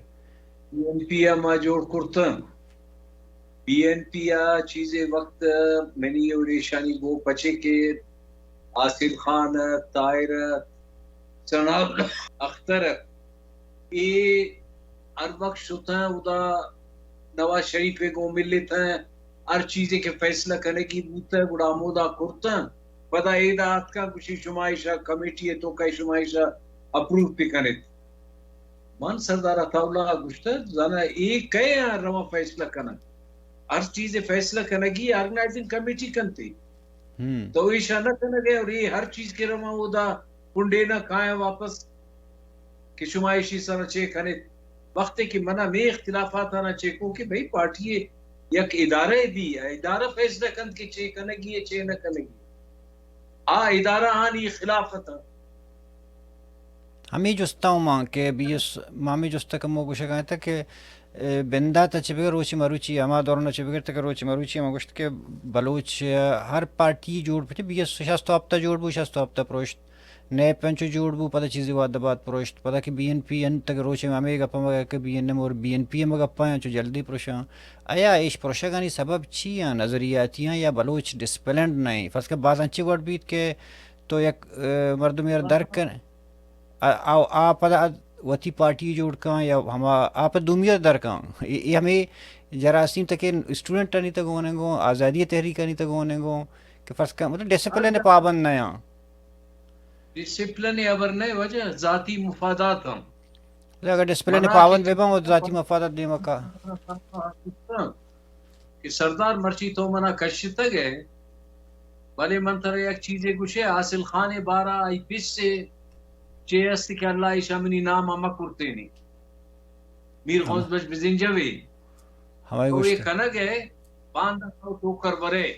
بی این پی ءَ ما جوڑ کرتن۔ بی این پی ءَ چیزے وقت منی اور ایشانی گوں پچے کہ حاصل خان ات، طاہر ات، سناب اختر ات، اے ہر وقت شتاں ادا نواز شریف ءِ گوں ملتاں، ہر چیزے کہ فیصلہ کنگی بوتہ گڑا ہمودا کرتاں۔ پدا ایدا آتکاں گوشی شما ایشا کمیٹی ءِ توکا شما ایشا اپروو بہ کنیت۔ من سردار عطا اللہ ءَ گوشتہ، زاناں اے کئے آں رواں فیصلہ کنن؟ ہر چیز ءِ فیصلہ کنگی آرگنائزنگ کمیٹی کنتی۔ ہم۔ تو ایشاں نہ کنگ ءَ اور اے ہر چیز کہ رواں اودا کنڈے نہ کایاں واپس کہ شما ایشی سرا چے کنیت۔ وقتے کہ من ہمے اختلافاتانا چیکو کہ بھئی پارٹی ءِ یک ادارہ بی، ادارہ فیصلہ کنت کہ چے کنگی ءَ چے نہ کنگی۔ آ ادارہ آنی خلاف اتاں۔ ہمے جست ءَ ما کہ بی ایس، ما ہمے جست ءَ کمو گوشگ ءَ اتاں کہ، اے، بندات ءَ چہ بگر روچ مروچی، ہما دوران ءَ چہ بگر تک روچ مروچی ہما گوشت کہ بلوچ، اے، ہر پارٹی جوڑ بوت، بی ایس شست و ہپت ءَ جوڑ بو، شست و ہپت ءَ پروشت، نیپ انچو جوڑ بو، پدا چیزے وہد ءَ بعد پروشت، پدا کہ بی این پی انت کہ روچ ہمے گپ ءَ مہ کہ بی این ایم اور بی این پی ءَ مہ گپ ءَ انچو جلدی پروشاں۔ آیا ایش پروشگانی سبب چی آں؟ نظریاتی آں یا بلوچ ڈسپلنڈ نہ ایں؟ فرض کہ باز انچیں وڑ بیت کہ تو یک، اے، مردمے ءَ را درک کن، آ، آ، آ پدا وتی پارٹی جوڑ کن یا ہما آ پہ دومی ءَ در کن۔ اے، اے ہمے جراثیم تک اسٹوڈنٹانی تہ گون انگو، آزادی تحریکانی تہ گون انگو کہ فرض کن، مطلب ڈسپلن ءِ پابند نہ آں۔ ڈسپلن ءِ ہبر نہ، وجہ ذاتی مفادات ہم۔ اگر ڈسپلن ءِ پابند بہ باں، ذاتی مفادات دیما کا۔ کہ سردار مرچی تو منا کشتگ ئے، بلے من ترا یک چیزے گوشے، حاصل خان ءِ بارہ آئی پس ءَ چے است کہ اللہ ایشاں منی نام ءَ مہ کرتینی۔ میر ہم۔ غوث بخش بزنجوی۔ ہمائی تو اے گوشت۔ کنگ ئے، باندا تو ٹوکر برے۔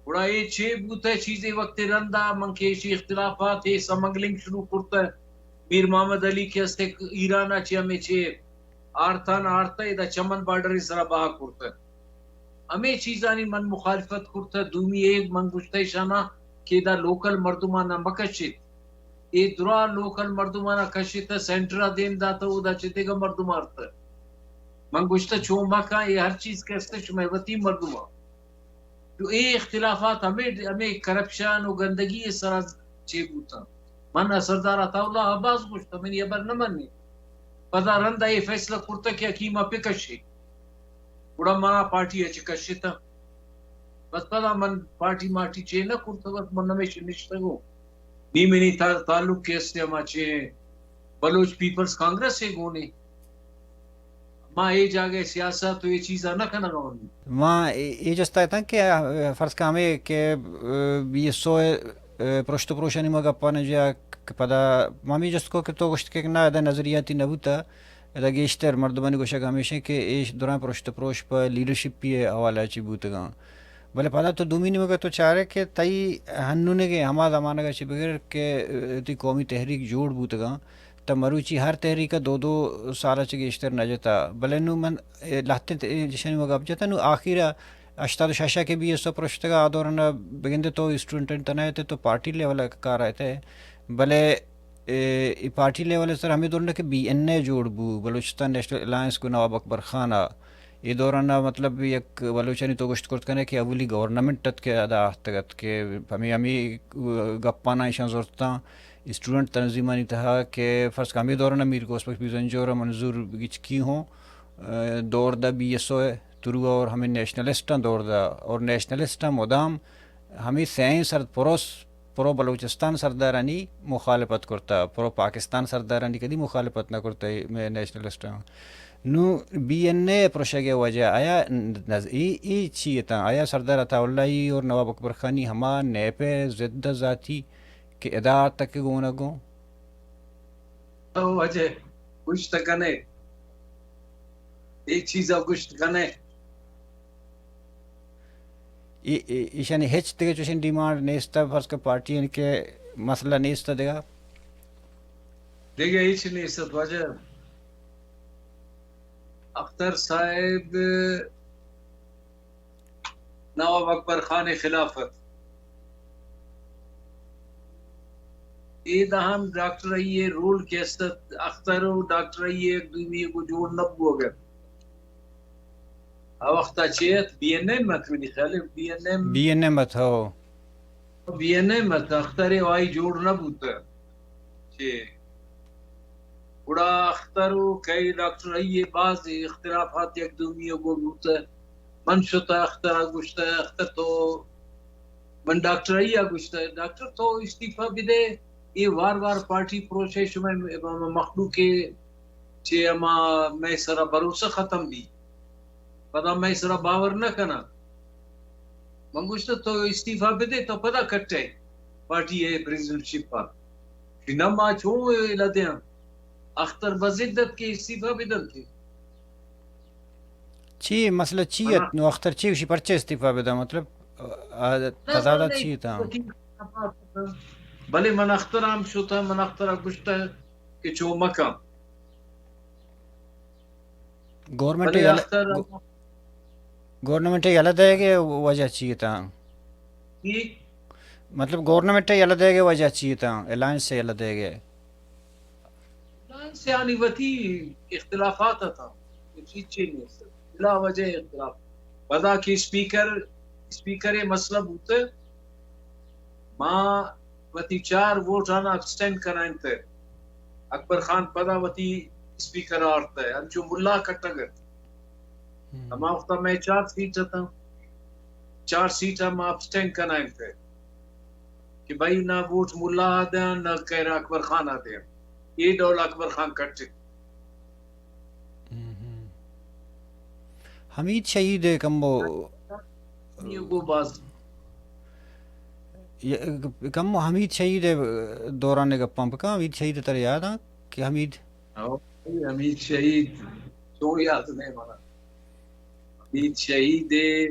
گڑا اے چے بوتہ چیزے وقتے رندا من کہ ایشی اختلافات ءَ سمگلنگ شروع کرتہ۔ میر محمد علی کہ استے ایران ءَ چہ ہمے چے آرتان آرتہ ادا چمن بارڈر ءِ سرا بہا کرتہ۔ ہمے چیزانی من مخالفت کرتہ۔ دومی اے من گوشتہ ایشانا کہ ادا لوکل مردمانا مہ کشیت۔ اے درا لوکل مردمانا کشتہ، سینٹرا دیم داتہ، اودا چہ دگہ مردم آرتہ۔ من گوشتہ چون مہ کن، اے ہر چیز کہ استہ شمئے وتی مردماں۔ تو اے اختلافات ہمے، ہمے کرپشن و گندگی ءِ سرا چے بوتاں۔ من سردار عطا اللہ ءَ باز گوشتہ، منی ہبر نہ منی۔ پدا رندا اے فیصلہ کرتہ کہ حکیم ءَ بکشی۔ گڑا منا پارٹی ءَ چہ کشتہ۔ بس پدا من پارٹی مارٹی چے نہ کرتہ، بس من ہمیش نشتگوں۔ نی منی تا-، تعلق کہ استہ ہما چے بلوچ پیپلز کانگریس ءِ گونے۔ ما اے جاگہ سیاست و اے چیزا نہ کنگا اوں۔ ما اے، اے جستا اتاں کہ، آ، فرض کن ہمے کہ، آ، بی ایس او ءِ، آ، پرشت و پروشانی ما گپاں جا کہ پدا ما ہمے جست کو کہ تو گوشت کہ نہ، ادا نظریاتی نہ بوتا، ادا گیشتر مردمانی گوشگ ہمیش انت کہ اے درائیں پرشت و پروش پہ لیڈرشپی ءِ حوالہ چی بوتگاں۔ بلے پدا تو دومی نیمگ ءَ تو چارئے کہ تئی ہنونگیں ہما زمانگ ءَ چہ بگر کہ، اه، تئی قومی تحریک جوڑ بوتگاں، تہ مروچی ہر تحریک ءَ دو دو سال ءَ چہ گیشتر نہ جتا۔ بلے نوں من، اه، لہتیں ت-، اه، ایشانی ما گپ جتا، نوں آخیر ءَ ہشتاد ءُ شش ءَ کہ بی ایس او پروشتگ ءَ، آ دوران ءَ بگندے تو اسٹوڈنٹ نہ ات ئے، تو پارٹی لیول ءَ کار ءَ ات ئے۔ بلے اے، اے پارٹی لیول ءِ سر ہمے دوران ءَ کہ بی این اے جوڑ بو، بلوچستان نیشنل الائنس گوں نواب اکبر خان ءَ، اے دوران ءَ مطلب یک بلوچانی تو گوشت کرت کنئے کہ اولی گورنمنٹ ات کہ ادا آہتگ ات کہ ہمے، ہمے گپاناں ایشاں زرتاں اسٹوڈنٹ تنظیمانی تہا کہ فرض کہ ہمے دوران ءَ میر کوس بخش پیرزنجور ءُ منظور گچکی ہوں، اه، دور دا بی ایس او ءِ تھرو اور ہمے نیشنلسٹاں دور دا اور نیشنلسٹاں مدام ہمے سئیں سرد پروس پرو بلوچستان سردارانی مخالفت کرتہ، پرو پاکستان سردارانی کدی مخالفت نہ کرتہ، اے مئے نیشنلسٹاں۔ نوں بی این اے پروشگ ءِ وجہ آیا نز-، اے، اے چی اتاں؟ آیا سردار عطا اللہ ای اور نواب اکبر خانی ہما نیپ ءِ ضد ءَ ذاتی کہ ادا تک گون ءَ گوں؟ تو اجے گوشت کنے، اے چیز ءَ گوشت کنے۔ ای-، ای-، ایشانی ہچ دگہ چوشیں ڈیمانڈ نیست، فرض کہ پارٹی ان کے مسئلہ نیست دگہ۔ دگہ ہچ نیست، واجہ اختر صاحب نواب اکبر خان خلافت۔ اے دہم ڈاکٹر ای اے رول کہ است، اختر و ڈاکٹر ای اے یک دومی کو جوڑ نہ بوگ ات۔ آ وخت ءَ چے ات؟ بی این ایم ات، منی خیال ءَ B N M. B N M ات، ہو۔ بی این ایم ات، اختر ءُ آئی جوڑ نہ بوتہ۔ چے؟ گڑا اختر و کئی ڈاکٹر ای اے باز اختلافات یک دومی ءَ گوں بوتہ۔ من شتہ اختر ءَ گوشتہ، اختر تو، من ڈاکٹر ای ءَ گوشتہ، ڈاکٹر تو استعفی بدے، اے وار وار پارٹی پروشے، شمئے مخلوق ءِ چہ ہما مئے سرا بھروسہ ختم بی۔ پدا مئے سرا باور نہ کناں۔ من گوشتہ تو استعفی بدے، تو پدا کٹئے پارٹی ءِ پریزیڈنٹ شپ ءَ۔ کہ نہ ما چون ایلہ دیاں؟ اختر بضد ات کہ استعفی بدنت۔ چی مسئلہ چی ات؟ نوں اختر چی گوشی پرچہ استعفی بداں؟ مطلب، آ، تضادات چی اتاں؟ بلے من اختر ہم شتہ، من اختر ءَ گوشتہ کہ چو مکن۔ گورنمنٹ بلے یلہ، اختر گو-، گورنمنٹ یلہ دئیگ ءِ وجہ چی اتاں؟ جی؟ مطلب گورنمنٹ یلہ دئیگ ءِ وجہ چی اتاں؟ الائنس یلہ دئیگ ءِ۔ الائنس یعنی وتی اختلافات اتاں۔ چیز چی نیست۔ بلا وجہ اختلاف۔ پدا کہ اسپیکر، اسپیکر ءِ مسئلہ بوتہ، ما وتی چار ووٹ آناں ابسٹین کنائینتہ۔ اکبر خان پدا وتی اسپیکر آرتہ، انچو ملا کٹگ ات۔ ہما وخت ءَ مئے چار سیٹ اتاں، چار سیٹ ءَ ما ابسٹین کنائینتہ کہ بھئی نہ ووٹ ملا ءَ دیاں، نہ کئے را اکبر خان ءَ دیاں۔ اے ڈول اکبر خان کٹت۔ ہم، ہم۔ حمید شہید ءِ کمو، یہ گو باز۔ یہ کمو حمید شہید ءِ دوران ءِ گپاں بکن۔ حمید شہید ءَ ترا یاد آں کہ حمید؟ او، حمید شہید چون یاد نہ منا۔ حمید شہید ءِ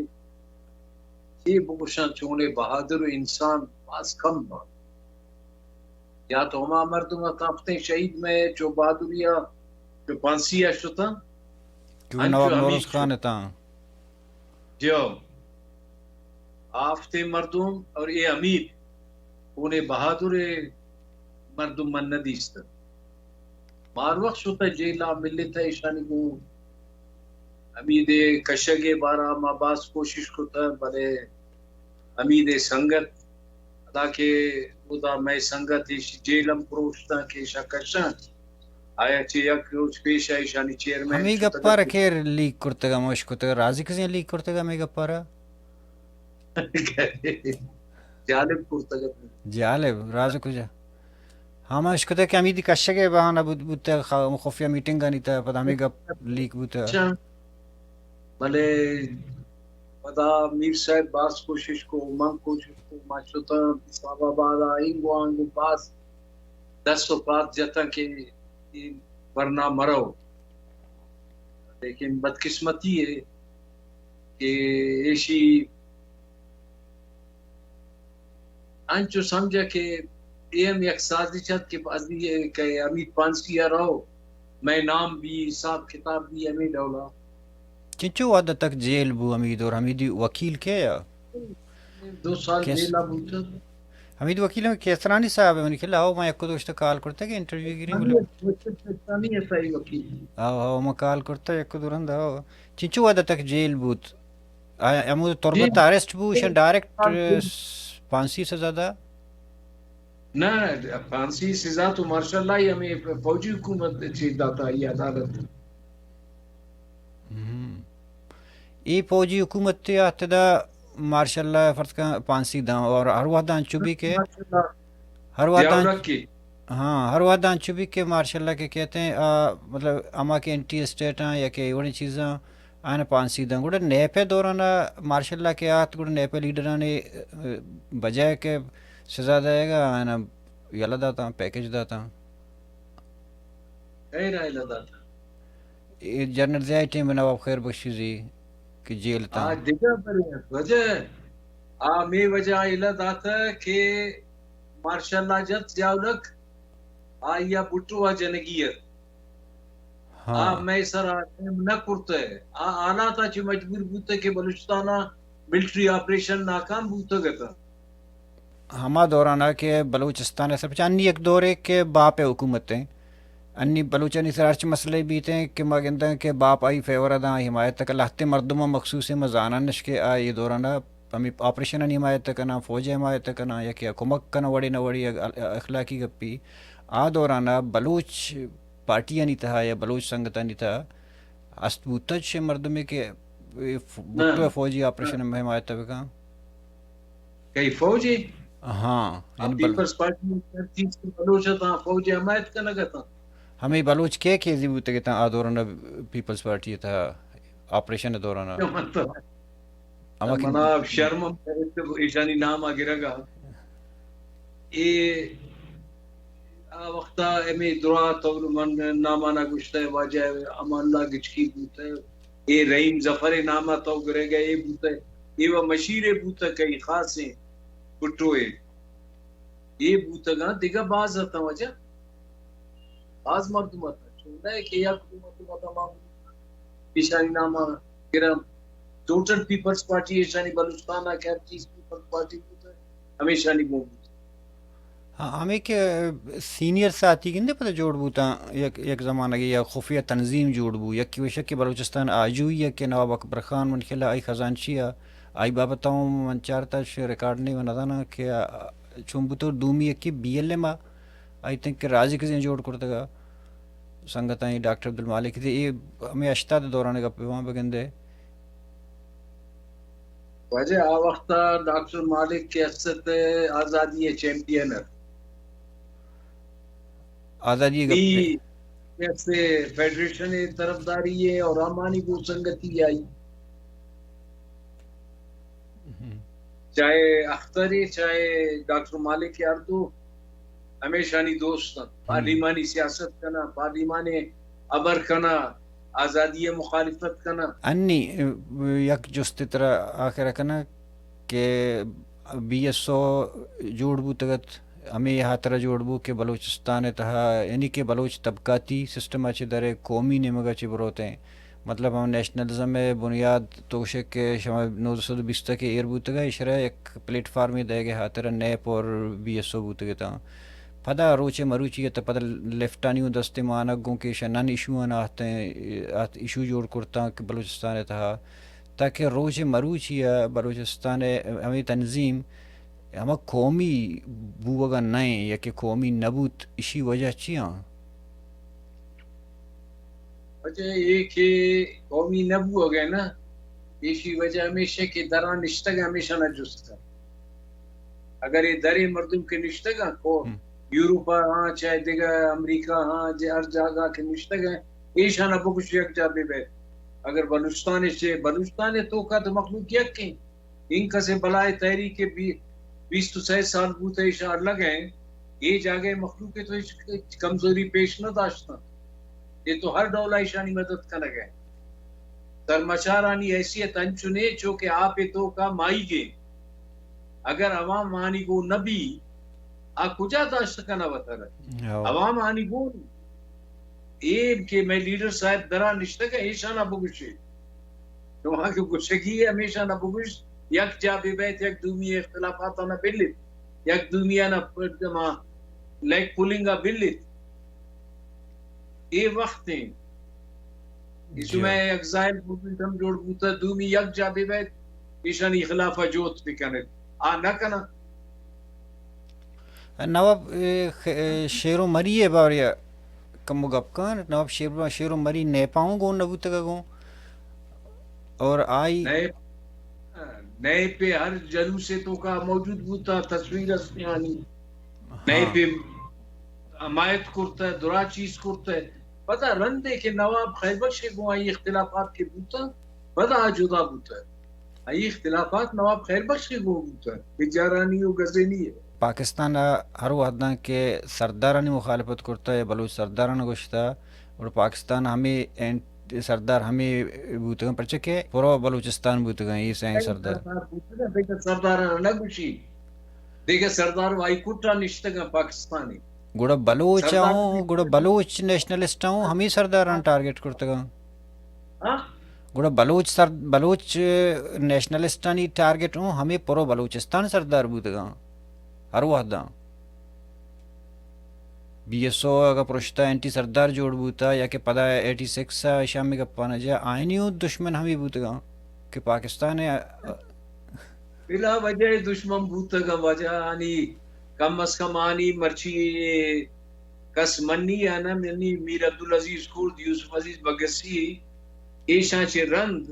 چی بگوشاں، چونیں بہادر انسان باز کم باں۔ یا تو ہما مردم ات ہفتیں شہید مئے چو بہادری ءَ چو پھانسی ءَ شتاں۔ کہ انچو نواب نوروز خان اتاں۔ جیو۔ آ ہفتیں مردم اور اے حمید، اونے بہادر مردم من نہ دیست۔ ماروخ شتہ جیل ءَ ملتہ ایشانی گوں۔ حمید ءِ کشگ ءِ بارہ ءَ ما باز کوشش کتہ، بلے حمید ءِ سنگت، ادا کہ اودا مئے سنگت ایش جیل ہم پروشتاں کہ ایشاں کشاں۔ آیا چہ یک روچ پیش ءَ ایشانی چیئرمین ہمے گپ ءَ را کئے لیک کرتگ ءُ مش کتگ؟ رازی کزیں لیک کرتگ ہمے گپ ءَ را؟ جالب کرتگ ات۔ جالب، راز کجا؟ ہما اشکتہ کہ حمید کشگ ءِ بہانہ بوت، بوتہ، خ-، خفیہ میٹنگانی تہ ءَ پدا ہمے گپ لیک بوتہ۔ اچھا۔ بلے پدا میر صاحب باز کوشش کو، من کوشش کو، ما شتاں اسلام آباد ءَ، اینگو آنگو باز دست و پاد جتاں کہ اے ورنا مرو۔ لیکن بدقسمتی ہے کہ ایشی انچو سمجھا کہ اے ہم یک سازش ات کہ ازی کہ حمید پانسی ءَ رو، مئے نام بی، حساب کتاب بی، ہمے ڈولا۔ چنچو وھد تک جیل بو حمید؟ اور حمیدی وکیل کئے ءَ؟ دو سال کیس-، جیل ءَ بوتگ۔ حمید وکیل ہم کیسرانی صاحب ءَ، منی خیال ءَ، آؤ ما یک دو اشتہ کال کرتگ کہ انٹرویو گریں، بلے کیسرانی ءَ صاحب وکیل۔ آؤ، آؤ، ما کال کرتگ یک دو رند، آؤ۔ چنچو وھد تک جیل بوت؟ آ، ہمود تربت ءَ اریسٹ بو، شن ڈائریکٹ، آ، پھانسی سزا دا؟ نہ، پھانسی سزا تو مارشل لا ہی ہمیں فوجی حکومت چی داتا، یہ عدالت۔ ہم۔ اے فوجی حکومت ءِ تہا مارشل لا فرض کن پھانسی داں، اور ہر وھد انچو بی کہ، ہر وھد انچو بی کہ مارشل لا کہ کہتے ہیں، آ، مطلب، ہما کہ اینٹی اسٹیٹ آں یا کہ اے وڑیں چیزاں، آیاں پھانسی داں۔ گڑا نیپ ءِ دوران ءَ مارشل لا کہ آت، گڑا نیپ ءِ لیڈرانی، ءَ، بجائے کہ سزا دئیگ ءَ، آیاں یلہ داتاں، پیکج داتاں۔ خیر ءَ یلہ داتاں۔ اے جنرل ضیاء ءِ ٹائم ءَ نواب خیر بخش زی کہ جیل تاں۔ آ دگہ برے ات۔ وجہ، آ ہمے وجہ ءَ یلہ داتہ کہ مارشل لا جت ضیاء الحق، آئی ءَ بھٹو ءَ جنگی ات۔ ہاں۔ آ مئے سرا رحم نہ کرتہ۔ آ حالات ءَ چہ مجبور بوتہ کہ بلوچستان ءَ ملٹری آپریشن ناکام بوتگ اتاں۔ ہما دوران ءَ کہ بلوچستان ءِ سرپچ انی یک دورے کہ باپ ءِ حکومت ایں، انی بلوچانی سرا ہرچ مسئلہ بیت ایں کہ ما گنداں کہ باپ آئی فیور ءَ داں، آئی حمایت ءَ کن، لہتیں مردماں مخصوص ایں ما زاناں اش کہ آ اے دوران ءَ ہمے آپریشنانی حمایت ءَ کناں، فوج ءِ حمایت ءَ کناں یا کہ کمک کناں وڑے نہ وڑے اگ-، اخلاقی گپی۔ آ دوران ءَ بلوچ پارٹیانی تہا یا بلوچ سنگتانی تہا است بوتہ چشیں مردمے کہ اے ف-، بھٹو ءِ فوجی آپریشن ءِ حمایت ءَ بکن؟ کئی فوجی؟ ہاں، یعنی بل- پیپلز پارٹی ءِ ہر چیز کہ بلوچ اتاں، فوج ءِ حمایت کنگ اتاں۔ ہمے بلوچ کئے کئے زی بوتگ اتاں آ دوران ءَ پیپلز پارٹی ءِ تہا آپریشن ءِ دوران ءَ؟ ہما کہ منا شرم ہم کئیت ایشانی نام ءَ گرگ ءَ۔ اے آ وخت ءَ ہمے درا تو من نامانا گوشتہ، واجہ امان اللہ گچکی بوتہ، اے رحیم ظفر ءِ نام ءَ تو گرگ ءَ، اے بوتہ، اے و مشیر ءِ بوتہ کئی خاصیں بھٹو ءِ۔ اے بوتگاں دگہ باز اتاں واجہ، باز مردم اتاں، چون نہ کہ یک دو مردم اتاں ما ایشانی نام ءَ گراں۔ ٹوٹل پیپلز پارٹی ایشانی بلوچستان ءَ کہ ہر چیز پیپلز پارٹی بوتہ، ہمیشانی گون بوتہ۔ ہاں، ہمے کہ سینئر ساتھی گندے پدا جوڑ بوتاں، یک، یک زمانگے یا خفیہ تنظیم جوڑ بو، یکے وشک کہ بلوچستان آجوئی ءَ کہ نواب اکبر خان من خیال ءَ آئی خزانچی ءَ، آئی بابت ءَ من چارتہ، ریکارڈ نے من نزاناں کہ آ، چون بوتو۔ دومی یکے بی ایل ایم ءَ، آئی تھنک کہ رازی کزیں جوڑ کرتگ ءَ سنگتانی ڈاکٹر عبدالمالک دے، اے ہمے ہشتاد ءِ دوران ءِ گپ بہ باں بگندے۔ واجہ آ وخت ءَ ڈاکٹر مالک کہ است ات آزادی ءِ چیمپئن ات۔ آزادی ءِ گپ بی ایس اے فیڈریشن ءِ طرفداری ءَ اور ہمانی گوں سنگتی آئی۔ ہم۔ چاہے اختر ءَ، چاہے ڈاکٹر مالک ءَ، ہر دو ہمیشانی دوست انت۔ ہم۔ پارلیمانی سیاست کناں، پارلیمان ءَ ہبر کناں، آزادی ءِ مخالفت کناں۔ انی، یک جستے ترا آخر ءَ کناں کہ بی ایس او جوڑ بوتگ ات، ہمے ہاترا جوڑ بو کہ بلوچستان ءِ تہا، یعنی کہ بلوچ طبقاتی سسٹم ءَ چہ درے قومی نیمگ ءَ چہ بروتیں، مطلب ہم نیشنلزم ءِ بنیاد تو گوشے کہ شما نوزدہ سد و بیست ءَ کہ ایر بوتگ ءَ، ایشرا یک پلیٹ فارمے دئیگ ءِ ہاترا نیپ اور بی ایس او بوتگ اتاں۔ پدا روچ ءِ مروچی ءَ تہ پدا لیفٹانی اوں دست ءَ مانگ گوں کہ ایشاں نن ایشو آں آہتیں، آہت ایشو جوڑ کرتاں کہ بلوچستان ءِ تہا، تاکہ روچ ءِ مروچی ءَ بلوچستان ءِ ہمے تنظیم ہما قومی بوگ ءَ نہ ایں یا کہ قومی نہ بوت، ایشی وجہ چی آں؟ وجہ اے کہ قومی نہ بوگ ءَ نا، ایشی وجہ ہمیش ایں کہ دراں نشتگ ہمیشاں نہ جست کن۔ اگر اے دریں مردم کہ نشتگ آں، کو ہم۔ یورپ ءَ ہاں، چاہے دگہ امریکہ ہاں، جے ہر جاگہ کہ نشتگ آں، ایشاں نہ بگوش یک جا بہ بیت۔ اگر بلوچستان ءَ چہ، بلوچستان ءِ توکا تو مخلوق یک ایں۔ انکسے بلائے تحریک بی-، بیست و سئے سال بوت ایشاں الگ ایں، اے جاگہ مخلوق ءَ تو ہچ کمزوری پیش نہ داشتاں۔ اے تو ہر ڈول ءَ ایشانی مدد کنگ ءَ۔ سرمچارانی حیثیت انچنے چو کہ آپ ءِ توکا ماہیگے۔ اگر عوام آنی گون نہ بی، آ کجا داشت کنہ وترہ؟ ہو۔ عوام آنی گون، اے کہ مئے لیڈر صاحب درا نشتگ، ایشانا بگوشے۔ شما کہ گوشگی ہے، ہمیشانا بگوش، یک جا بہ بیت، یک دومی اختلافاتانا بلیت، یک دومیانا پ-، ہما لیگ پولنگا بلیت۔ اے وخت ہیں۔ اے جی۔ شمئے ایگزائل موومنٹ ہم جوڑ بوتا، دومی یک جا بہ بیت، ایشانی خلاف جوت بکنت۔ آ نہ کناں۔ نواب، اے، خ-، اے، شیر و مری ءِ بارے ءَ کمو گپ کن۔ نواب شیر، شیر و مری نیپا اوں گون نہ بوتگ گوں۔ اور آئی نیپ، نیپ ءِ ہر جلوس ءِ توکا موجود بوتا، تصویر است آنی۔ ہاں۔ نیپ ءِ حمایت کرتہ، درا چیز کرتہ۔ پدا رندے کہ نواب خیر بخش ءِ گوں آئی اختلافات کہ بوتا، پدا آ جدا بوتا۔ آئی اختلافات نواب خیر بخش ءِ گوں بوتا، بجارانی و گزینی ءِ۔ پاکستان ءَ ہر وہداں کہ سردارانی مخالفت کرتہ یا بلوچ سرداراں گوشتہ، گڑا پاکستان ہمے اینٹ-، سردار ہمے بوتگاں، پرچہ کہ پرو بلوچستان بوتگاں، اے سئیں سردار۔ سردار بوتگاں، دگہ سرداراں نہ گوشی۔ دگہ سردار ہائی کورٹ ءَ نشتگاں پاکستانی۔ گڑا بلوچ سردار اوں، گڑا بلوچ نیشنلسٹ اوں ہمے سرداراں ٹارگٹ کرتگاں۔ ہاں؟ گڑا بلوچ سر-، بلوچ نیشنلسٹانی ٹارگٹ اوں ہمے پرو بلوچستان سردار بوتگاں۔ ہر وہداں۔ بی ایس او اگہ پرشتہ اینٹی سردار جوڑ بوتا یا کہ پدا ایٹی سکس ءَ شامی گپاں جا آئینی اوں دشمن ہمے بوتگاں کہ پاکستان ءَ بلا وجہ دشمن بوتگاں، وجہ آنی کم از کم آنی مرچی کس منی یا نہ منی، میر عبدالعزیز کرد، یوسف عزیز بگسی، ایشاں چہ رند،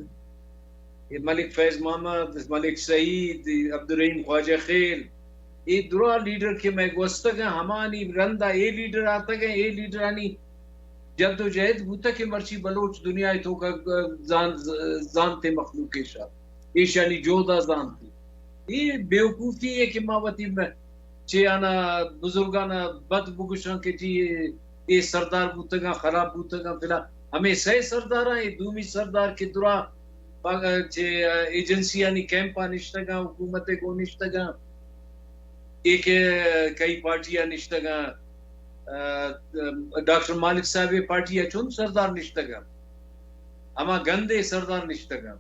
اے ملک فیض محمد، ملک سعید، عبدالرحیم خواجہ خیل، اے درا لیڈر کہ مئے گوستگ اَں، ہمانی رند ءَ اے لیڈر آتگ اَں، اے لیڈرانی جد و جہد بوتگ کہ مرچی بلوچ دنیا ءِ توکا زان-، زانتے مخلوق ایشا، ایشانی جہد ءَ زانتے۔ اے بیوقوفی ہے کہ ما وتی م-، چہ آنا بزرگانا بد بگوشاں کہ جی اے، اے سردار بوتگاں، خراب بوتگاں، فلاں۔ ہمے سئے سرداراں، اے دومی سردار کہ درا پا-، چہ ایجنسیانی کیمپا نشتگاں، حکومت ءِ گوں نشتگاں، اے کہ کئی پارٹی ءَ نشتگاں، آ، ڈاکٹر مالک صاحب ءِ پارٹی ءَ چون سردار نشتگاں۔ ہما گندے سردار نشتگاں۔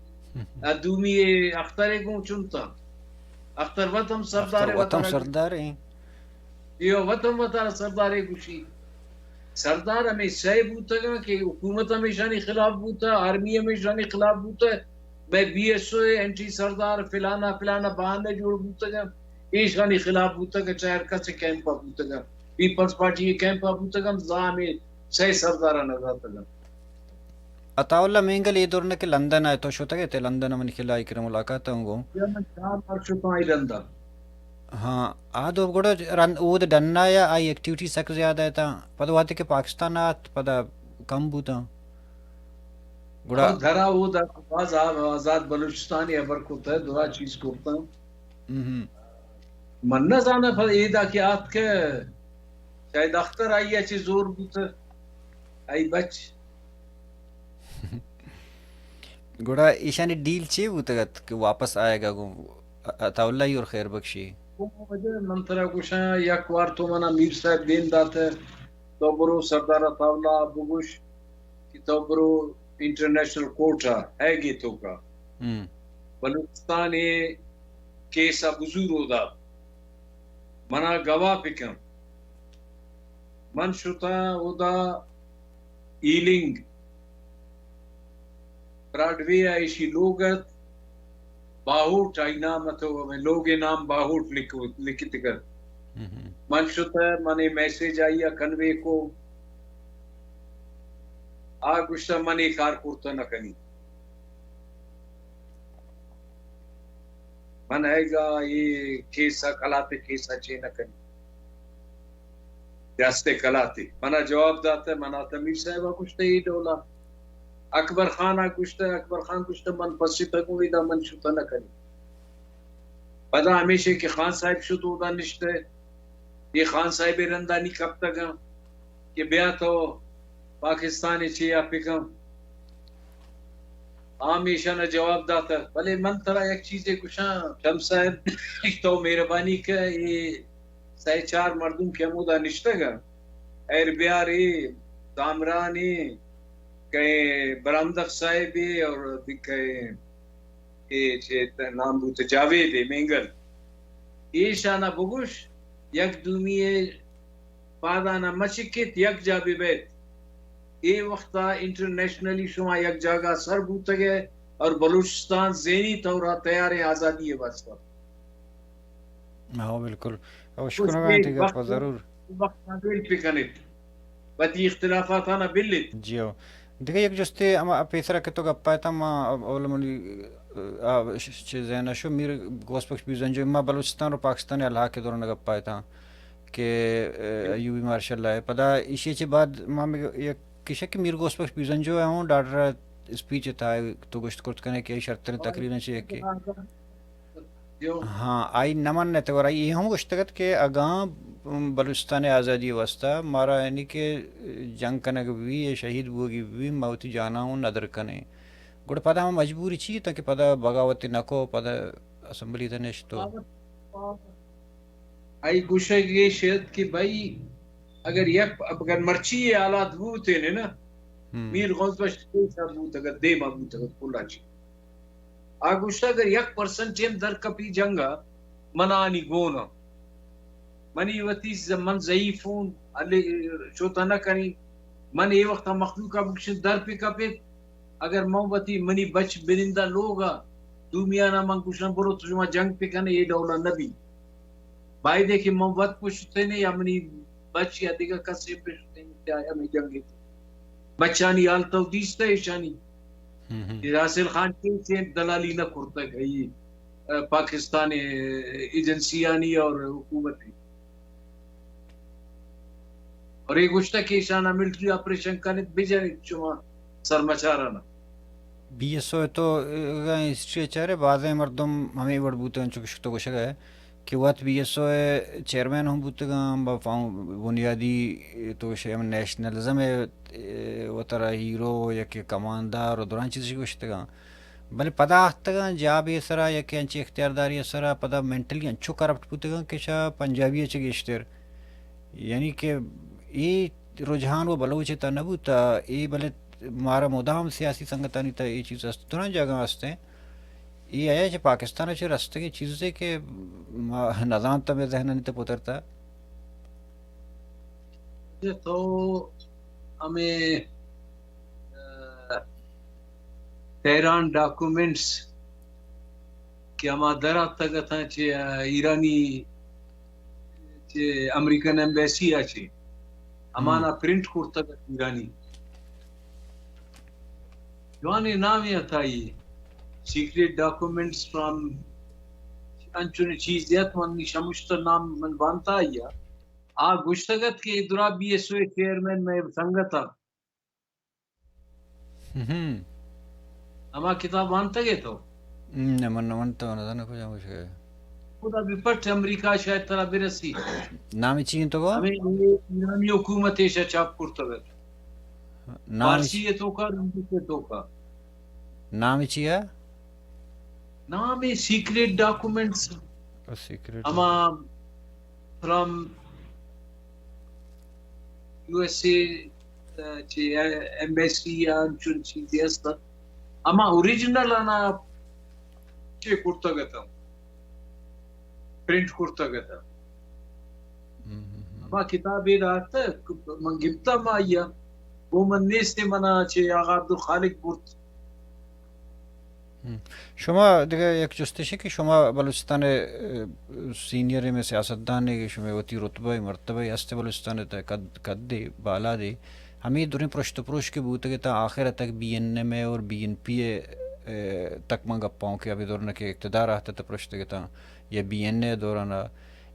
آ دومی اختر ءِ گوں چنتاں۔ اختر وت ہم سردار اختر وت ہم وتارا سردار ایں۔ اے وت ہم وتارا سردارے گوشی۔ سردار ہمے سئے بوتگاں کہ حکومت ہمیشانی خلاف بوتا، آرمی ہمیشانی خلاف بوتا، بے بی ایس او ءِ اینٹی سردار فلانا فلانا بہانے جوڑ بوتگاں، ایشانی خلاف بوتگاں، چہ ہر کس کیمپا بوتگاں، پیپلز پارٹی کیمپا بوتگاں، زاں ہمے سئے سردارا نہ داتگاں۔ عطا اللہ مینگل اے دورنا کہ لندن ءَ، تو شتگ ئے تے لندن ءَ؟ منی خیال ءَ آئی کرا ملاقات اوں گوں۔ یا من چار بار شتاں آئی رندا۔ ہاں، آ دو گڑا رن-، اود ڈنا یا آئی ایکٹیویٹی سک زیادہ اتاں۔ پدا وہدے کہ پاکستان آت، پدا کم بوتاں۔ گڑا اور دھرا اود باز آ-، آزاد بلوچستان ءِ ہبر کرتا، درا چیز کرتا۔ ہم۔ من نہ زاناں، پدا ایدا کہ آتکہ شاید اختر آئی ءَ چہ زور بوتہ، آئی بچ۔ گڑا ایشانی ڈیل چے بوتگ ات کہ واپس آیگ ءَ گوں عطا اللہ ءَ اور خیر بخش ءَ؟ من ترا گوشاں، یک وار تو منا میر صاحب دیم داتہ، تو برو سردار عطا اللہ ءَ بگوش کہ تو برو انٹرنیشنل کورٹ ءَ، ہیگ ءِ توکا۔ ہم۔ بلوچستان ءِ کیس ءَ بزور اودا۔ منا گواہ بکن۔ من شتاں اودا ایلنگ، براڈ وے ءَ ایشی لوگ ات، باہوٹ آئی نام ات، ہمے لوگ ءِ نام باہوٹ لکھ-، لکھتگ ات۔ ہم۔ من شتاں، من اے میسج آئی ءَ کنوے کو۔ آ گوشتہ، من اے کار کرتہ نہ کنی۔ من ہیگا اے کیس ءَ، کلات ءِ کیس ءَ چے نہ کنی۔ ریاست ءِ کلات ءَ۔ منا جواب داتہ، منا تہ میر صاحب ءَ گوشتہ اے ڈولا۔ اکبر خان ءَ گوشتہ، اکبر خان گوشتہ، من پسیتگوں ادا، من شتہ نہ کنی۔ پدا ہمیشہ کہ خان صاحب شت اودا نشتہ، اے خان صاحب ءِ رندا نی کپتگاں کہ بیا تو پاکستان ءَ چے ءَ پکن۔ آ ہمیشان ءَ جواب داتگ۔ بلے من ترا یک چیزے گوشاں، شمس صاحب، تو مہربانی کہ اے سئے چار مردم کہ ہمودا نشتگ اَنت، ایر بیار اے، زامران اے، کئے برامدخ صاحب اے اور بھی کئے اے چے نام بوت، جاوید اے مینگل۔ ایشانا بگوش، یک دومی ءِ پادانا مچکیت، یک جا بہ بیت۔ اے وختا انٹرنیشنلی شما یک جاگہ سر بوتگ ئے اور بلوچستان ذہنی طورا تیار ایں آزادی ءِ واسطہ۔ ہاں، بالکل۔ او، شکر اے دگہ وخت، ضرور۔ وخت اویل پہ کنیت، وتی اختلافاتانا بلیت۔ جی ہو۔ دگہ یک جستے ہما پیسرا کہ تو گپا اتاں، ما اول منی، آ، چہ ذہنا شو، میر غوث بخش بیزنجو، ما بلوچستان و پاکستان الحاق ءِ دوران گپا اتاں کہ، اے، ایوبی مارشل لا ءِ۔ پدا ایشی چہ بعد ما مگ-، یک کشک میر غوث بخش بیزنجو ءِ ہوں ڈاکٹر اسپیچ تھا، تو گوشت کرت کنے کہ شرتریں تقریر چہ یکے۔ ہاں، آئی نہ منّ ات، اور آئی اے ہم گوشتگ ات کہ اگاں بلوچستان ءِ آزادی ءِ واستہ مارا یعنی کہ جنگ کنگ بہ بی، شہید بوگی بہ بی، ما وتی جاناں اوں ندر کنیں۔ گڑا پدا ہم مجبوری چی اتاں کہ پدا بغاوت نہ کو، پدا اسمبلی تہ نشتو۔ آئی گوشگ ایش ات کہ بھئی، اگر یک، اگر مرچی اے حالات بوتین نا، ہم۔ میر غوث بخش پیشا بوتگ ات، دیما بوتگ ات، کلا چی۔ آ گوشت، اگر یک پرسنٹے ہم در کپی جنگ ءَ، من آنی گون آں۔ منی وتی ز-، من ضعیف اوں، ہلے شوتا نہ کنی۔ من اے وخت ءَ مخلوق ءَ بگشن در پہ کپیت، اگر من وتی، منی بچ بنندہ لوگ ءَ، دومیانا من گوشاں، برو تو شما جنگ پہ کنے، اے ڈول ءَ نہ بی۔ بایدے کہ من وت پہ شتینے یا منی بچ یا دگہ کسے پہ شتینے، کہ آیا ہمے جنگ ءَ۔ بچانی حال تو دیستہ ایشانی۔ ہم، ہم۔ میر حاصل خان چے چے دلالی نہ کرتگ، اے، پاکستان ایجنسیانی اور حکومت۔ اور اے گوشتہ کہ ایشانا ملٹری آپریشن کنیت، بجنیت شما سرمچارانا۔ بی ایس او تو، اگاں ہسٹری چارے، بازیں مردم ہمے وڑ بوتگ، انچو کہ تو گوشگ ءَ کہ وت بی ایس او ءِ چیئرمین ہم بوتگاں، با فاؤں-، بنیادی تو گوشے ہم نیشنلزم ءِ، اے، وترا ہیرو یا کہ کماندار و درائیں چیز گوشتگاں۔ بلے پدا آہتگاں جابے سرا یا کہ انچیں اختیارداری سرا پدا مینٹلی انچو کرپٹ بوتگاں کہ شا پنجابی چہ گیشتر۔ یعنی کہ اے رجحان و بلوچ تا نہ بوتا، اے بلے مارا مدام سیاسی سنگتانی تا اے چیز است، دراں جاگہ است ہیں۔ اے آیا چہ پاکستان چہ رستگیں چیزے کہ ما نزانت، ہمے ذہنانی تا پترتا۔ تو ہمے، آ، تہران ڈاکومنٹس کہ ہما در آتگ اتاں چہ، آ، ایرانی، چہ امریکن ایمبیسی ءَ چہ، ہمانا ہم۔ پرنٹ کرتگ ات ایرانی۔ جوانیں نامے ات آئی، سیکریٹ ڈاکومنٹس فرام، انچونیں چیزے ات، من نی شمشتہ نام من بانتا آئی ءَ۔ آ گوشتگ ات کہ اے درا بی ایس او ءِ چیئرمین مئے سنگت ءَ۔ ہم۔ ہما کتاب وانتگ ئے تو؟ نہ، من نہ ونتگ، نہ زاناں کجام گوشگ ئے۔ خدا بہ پٹ، امریکہ شاید ترا برسی۔ نام چی انت گو؟ ہمے ایرانی حکومت ایشا چاپ کرتگ ات۔ نام فارسی ءِ توکا، انگلش ءِ توکا۔ نام چی ہے؟ نام ہے سیکریٹ ڈاکومنٹس۔ او، سیکریٹ۔ ہما فرام یو ایس اے، چہ ایمبیسی یا انچون چیزے است، ہما اوریجنل آنا چے کرتگ ات، پرنٹ کرتگ ات۔ ہم، ہم، ہم۔ ہما کتابے دات، من گپتم آئی ءَ، گوں من نیست، منا چہ آغا عبدالخالق برت۔ ہم۔ شما دگہ یک جستشے کہ شما بلوچستان ءِ، اه، سینئر میں سیاستدان ئے، شمئے وتی رتبہ ءُ مرتبہ ئے ہست بلوچستان ءِ تہ قد، قد ئے، بالاد ئے۔ ہمے دریں پرشت ءُ پروش کہ بوتگ ات آخر ءَ تک بی این ایم ءِ اور بی این پی ءِ، اه، تک من گپاں کہ ابھی دوران کہ اقتدار ءَ ات پرشتگ ات یا بی این اے دوران ءَ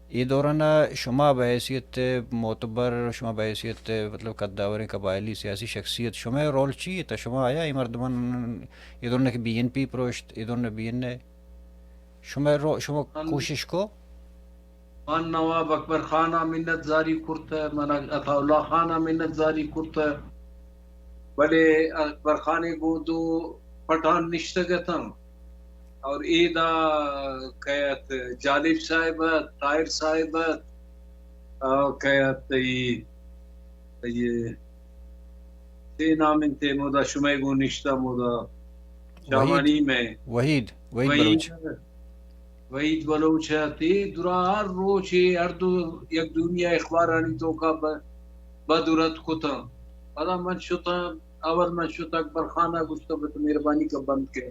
اے دوران ءَ شما بحیثیت معتبر، شما بحیثیت مطلب قدآوریں قبائلی سیاسی شخصیت، شمئے رول چی ات؟ شما آیا اے مردمان اے دوران کہ بی این پی پروشت، اے دوران بی این اے، شمئے رو-، شما من، کوشش کو؟ من نواب اکبر خان ءَ منت زاری کرت، من عطا اللہ خان ءَ منت زاری کرت، بلے اکبر خان ءِ گوں دو پٹھان نشتگ اتاں اور ایدا کئے ات، جالب صاحب ات، طاہر صاحب ات، اور کئے ات، ای، ای، چے نام انت مودا شمئے گوں نشتہ مودا؟ وحید۔ شاہوانی میں۔ وحید، وحید وحید، بلوچ۔ وحید بلوچ ات۔ اے درا ہر روچ اے ہر دو یک دومی ء اخبارانی توکا ب-، بد و رد کتاں۔ پدا من شتاں، اول من شت اکبر خان ء گوشتاں، بت مہربانی کن بند کن۔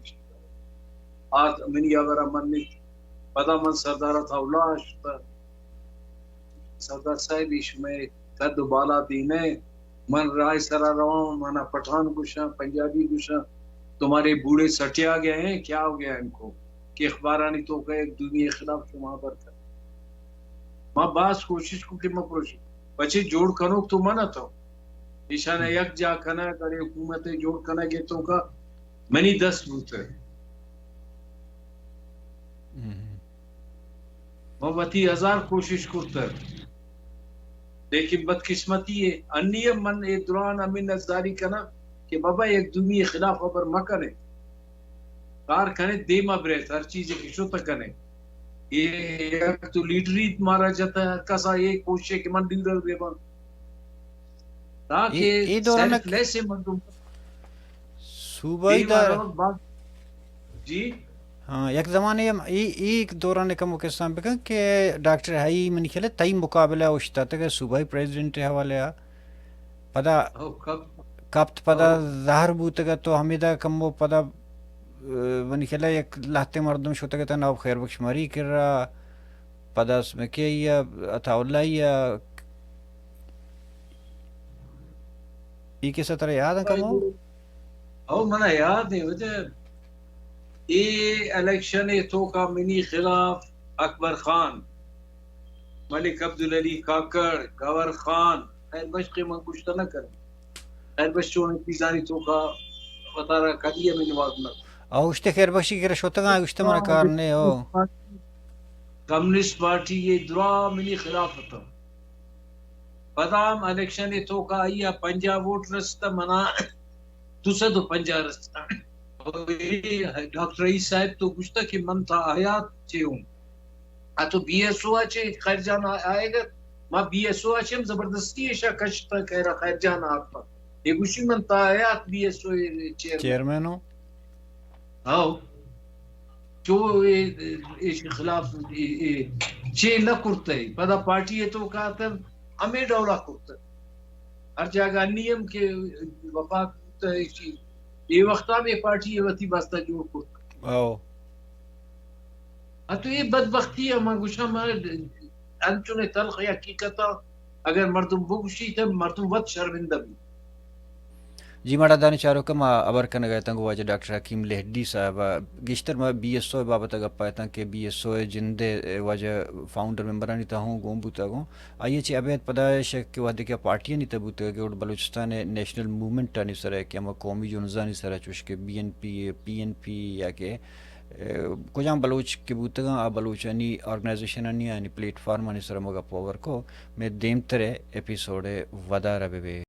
آ منی ہبر ء منت۔ پدا من سردار عطاء اللہ ء شتاں۔ سردار صاحب، اے شمئے قد و بالادین ء، من راہ سرا رواں، منا پٹھان گوشاں، پنجابی گوشاں، تمہارے بوڑھے سٹیا گئے ہیں، کیا ہو گیا ان کو کہ اخبارانی توکا یک دومی خلاف شما ہبر کن۔ ما باز کوشش کو کہ ما پروش-، پچے جوڑ کنوک تو من اتاں۔ ایشانا یک جا کنگ، اڑے حکومت جوڑ کنگ ء توکا منی دست بوتگ۔ ہم۔ من وتی ہزار کوشش کرتگ، لیکن بدقسمتی ہے، انی ہم من اے دران ہمے نزداری کناں کہ بابا یک دومی خلاف ہبر مکنے، کار کنے، دیما بریت، ہر چیزے کہ شت کنے۔ اے یک تو لیڈری مارا جتا، ہر کسا اے کوشش ہے کہ من لیڈر بے بان۔ تاکہ اے، اے دوران سیلف لیس مردم صوبائی دیما دا روگ با-، جی۔ ہاں، یک زمانے ہم ای، ای دوران کم و کسان بکن کہ ڈاکٹر حئی منی خیال تئی مقابلہ اوشتاتگ صوبائی پریزیڈنٹ حوالے آ۔ پدا او، کپت۔ کپت پدا او۔ زہر بوتگ تو ہمیدا کم و پدا، اه، منی خیال یک لہتے مردم شتگ تا نواب خیر بخش مری کرا۔ پدا اسمکے یا عطا اللہ یا ای کسہ ترا یاد ہیں کمو؟ او، منا یاد ہیں، وجہ اے الیکشن ء توکا منی خلاف اکبر خان، ملک عبدالعلی کاکڑ، گور خان، خیر بخش کہ من گوشتہ نہ کریں۔ خیر بخش چون چیزانی توکا وتارا کدی ہم انوالو نہ۔ او، اشتے خیر بخشی کہ شتگاں، اشتے منا کار نے، او۔ کمیونسٹ پارٹی یہ درا منی خلاف اتاں۔ پدا ہم الیکشن ء توکا آئی ء پنجاہ ووٹ رستہ، منا دو سد و پنجاہ رستہ۔ اور اے ڈاکٹر رئیس صاحب تو گوشتہ کہ من تا حیات چے ہوں۔ آ تو بی ایس او ء چے خیر جان آ-، آئے گا، ما بی ایس او ء چے ہم زبردستی ایشا کشتہ، خیر، خیر جان آپا۔ یہ گوشی من تا حیات be S O chairman. Chairman ہوں۔ ہاؤ۔ چو اے، اے، ایشی خلاف اے، اے، چے نہ کرتہ۔ پدا پارٹی ء توکا اتن ہمے ڈولا کرتہ۔ ہر جاگہ انی ہم کہ وفاق کرتہ ایشی، اے وقتا ہم اے پارٹی ء وتی واسطہ جوڑ کرتہ۔ او۔ ہاں تو اے بدبختی ء من گوشاں، من انچنے تلخ حقیقت ء اگر مردم بگوشیت، مردم وت شرمندہ بیت۔ جی ماڑا دانی چاروک ما ہبر کنگ ء اتاں گوں واجہ ڈاکٹر حکیم لہڈی صاحب ء۔ گیشتر ما بی ایس او ء بابت ء گپ ء اتاں کہ بی ایس او ء جند ء واجہ فاؤنڈر ممبرانی تہ ہوں گون بوتگ ہوں۔ آئی ء چہ ابید پدا شک کہ وہدے کہ پارٹیانی تہ بوتگ کہ گڑا بلوچستان ء نیشنل موومنٹ آنی سر ء کہ ہما قومی جنزانی سر ء چوش کہ B N P, P N P یا کہ، ء، کجام بلوچ کہ بوتگاں آ بلوچانی آرگنائزیشنانی آنی پلیٹ فارمانی سر ء ما گپ ء ہبر کو۔ مئے دیمتر ء ایپیسوڈ ء ودار ء بہ بے۔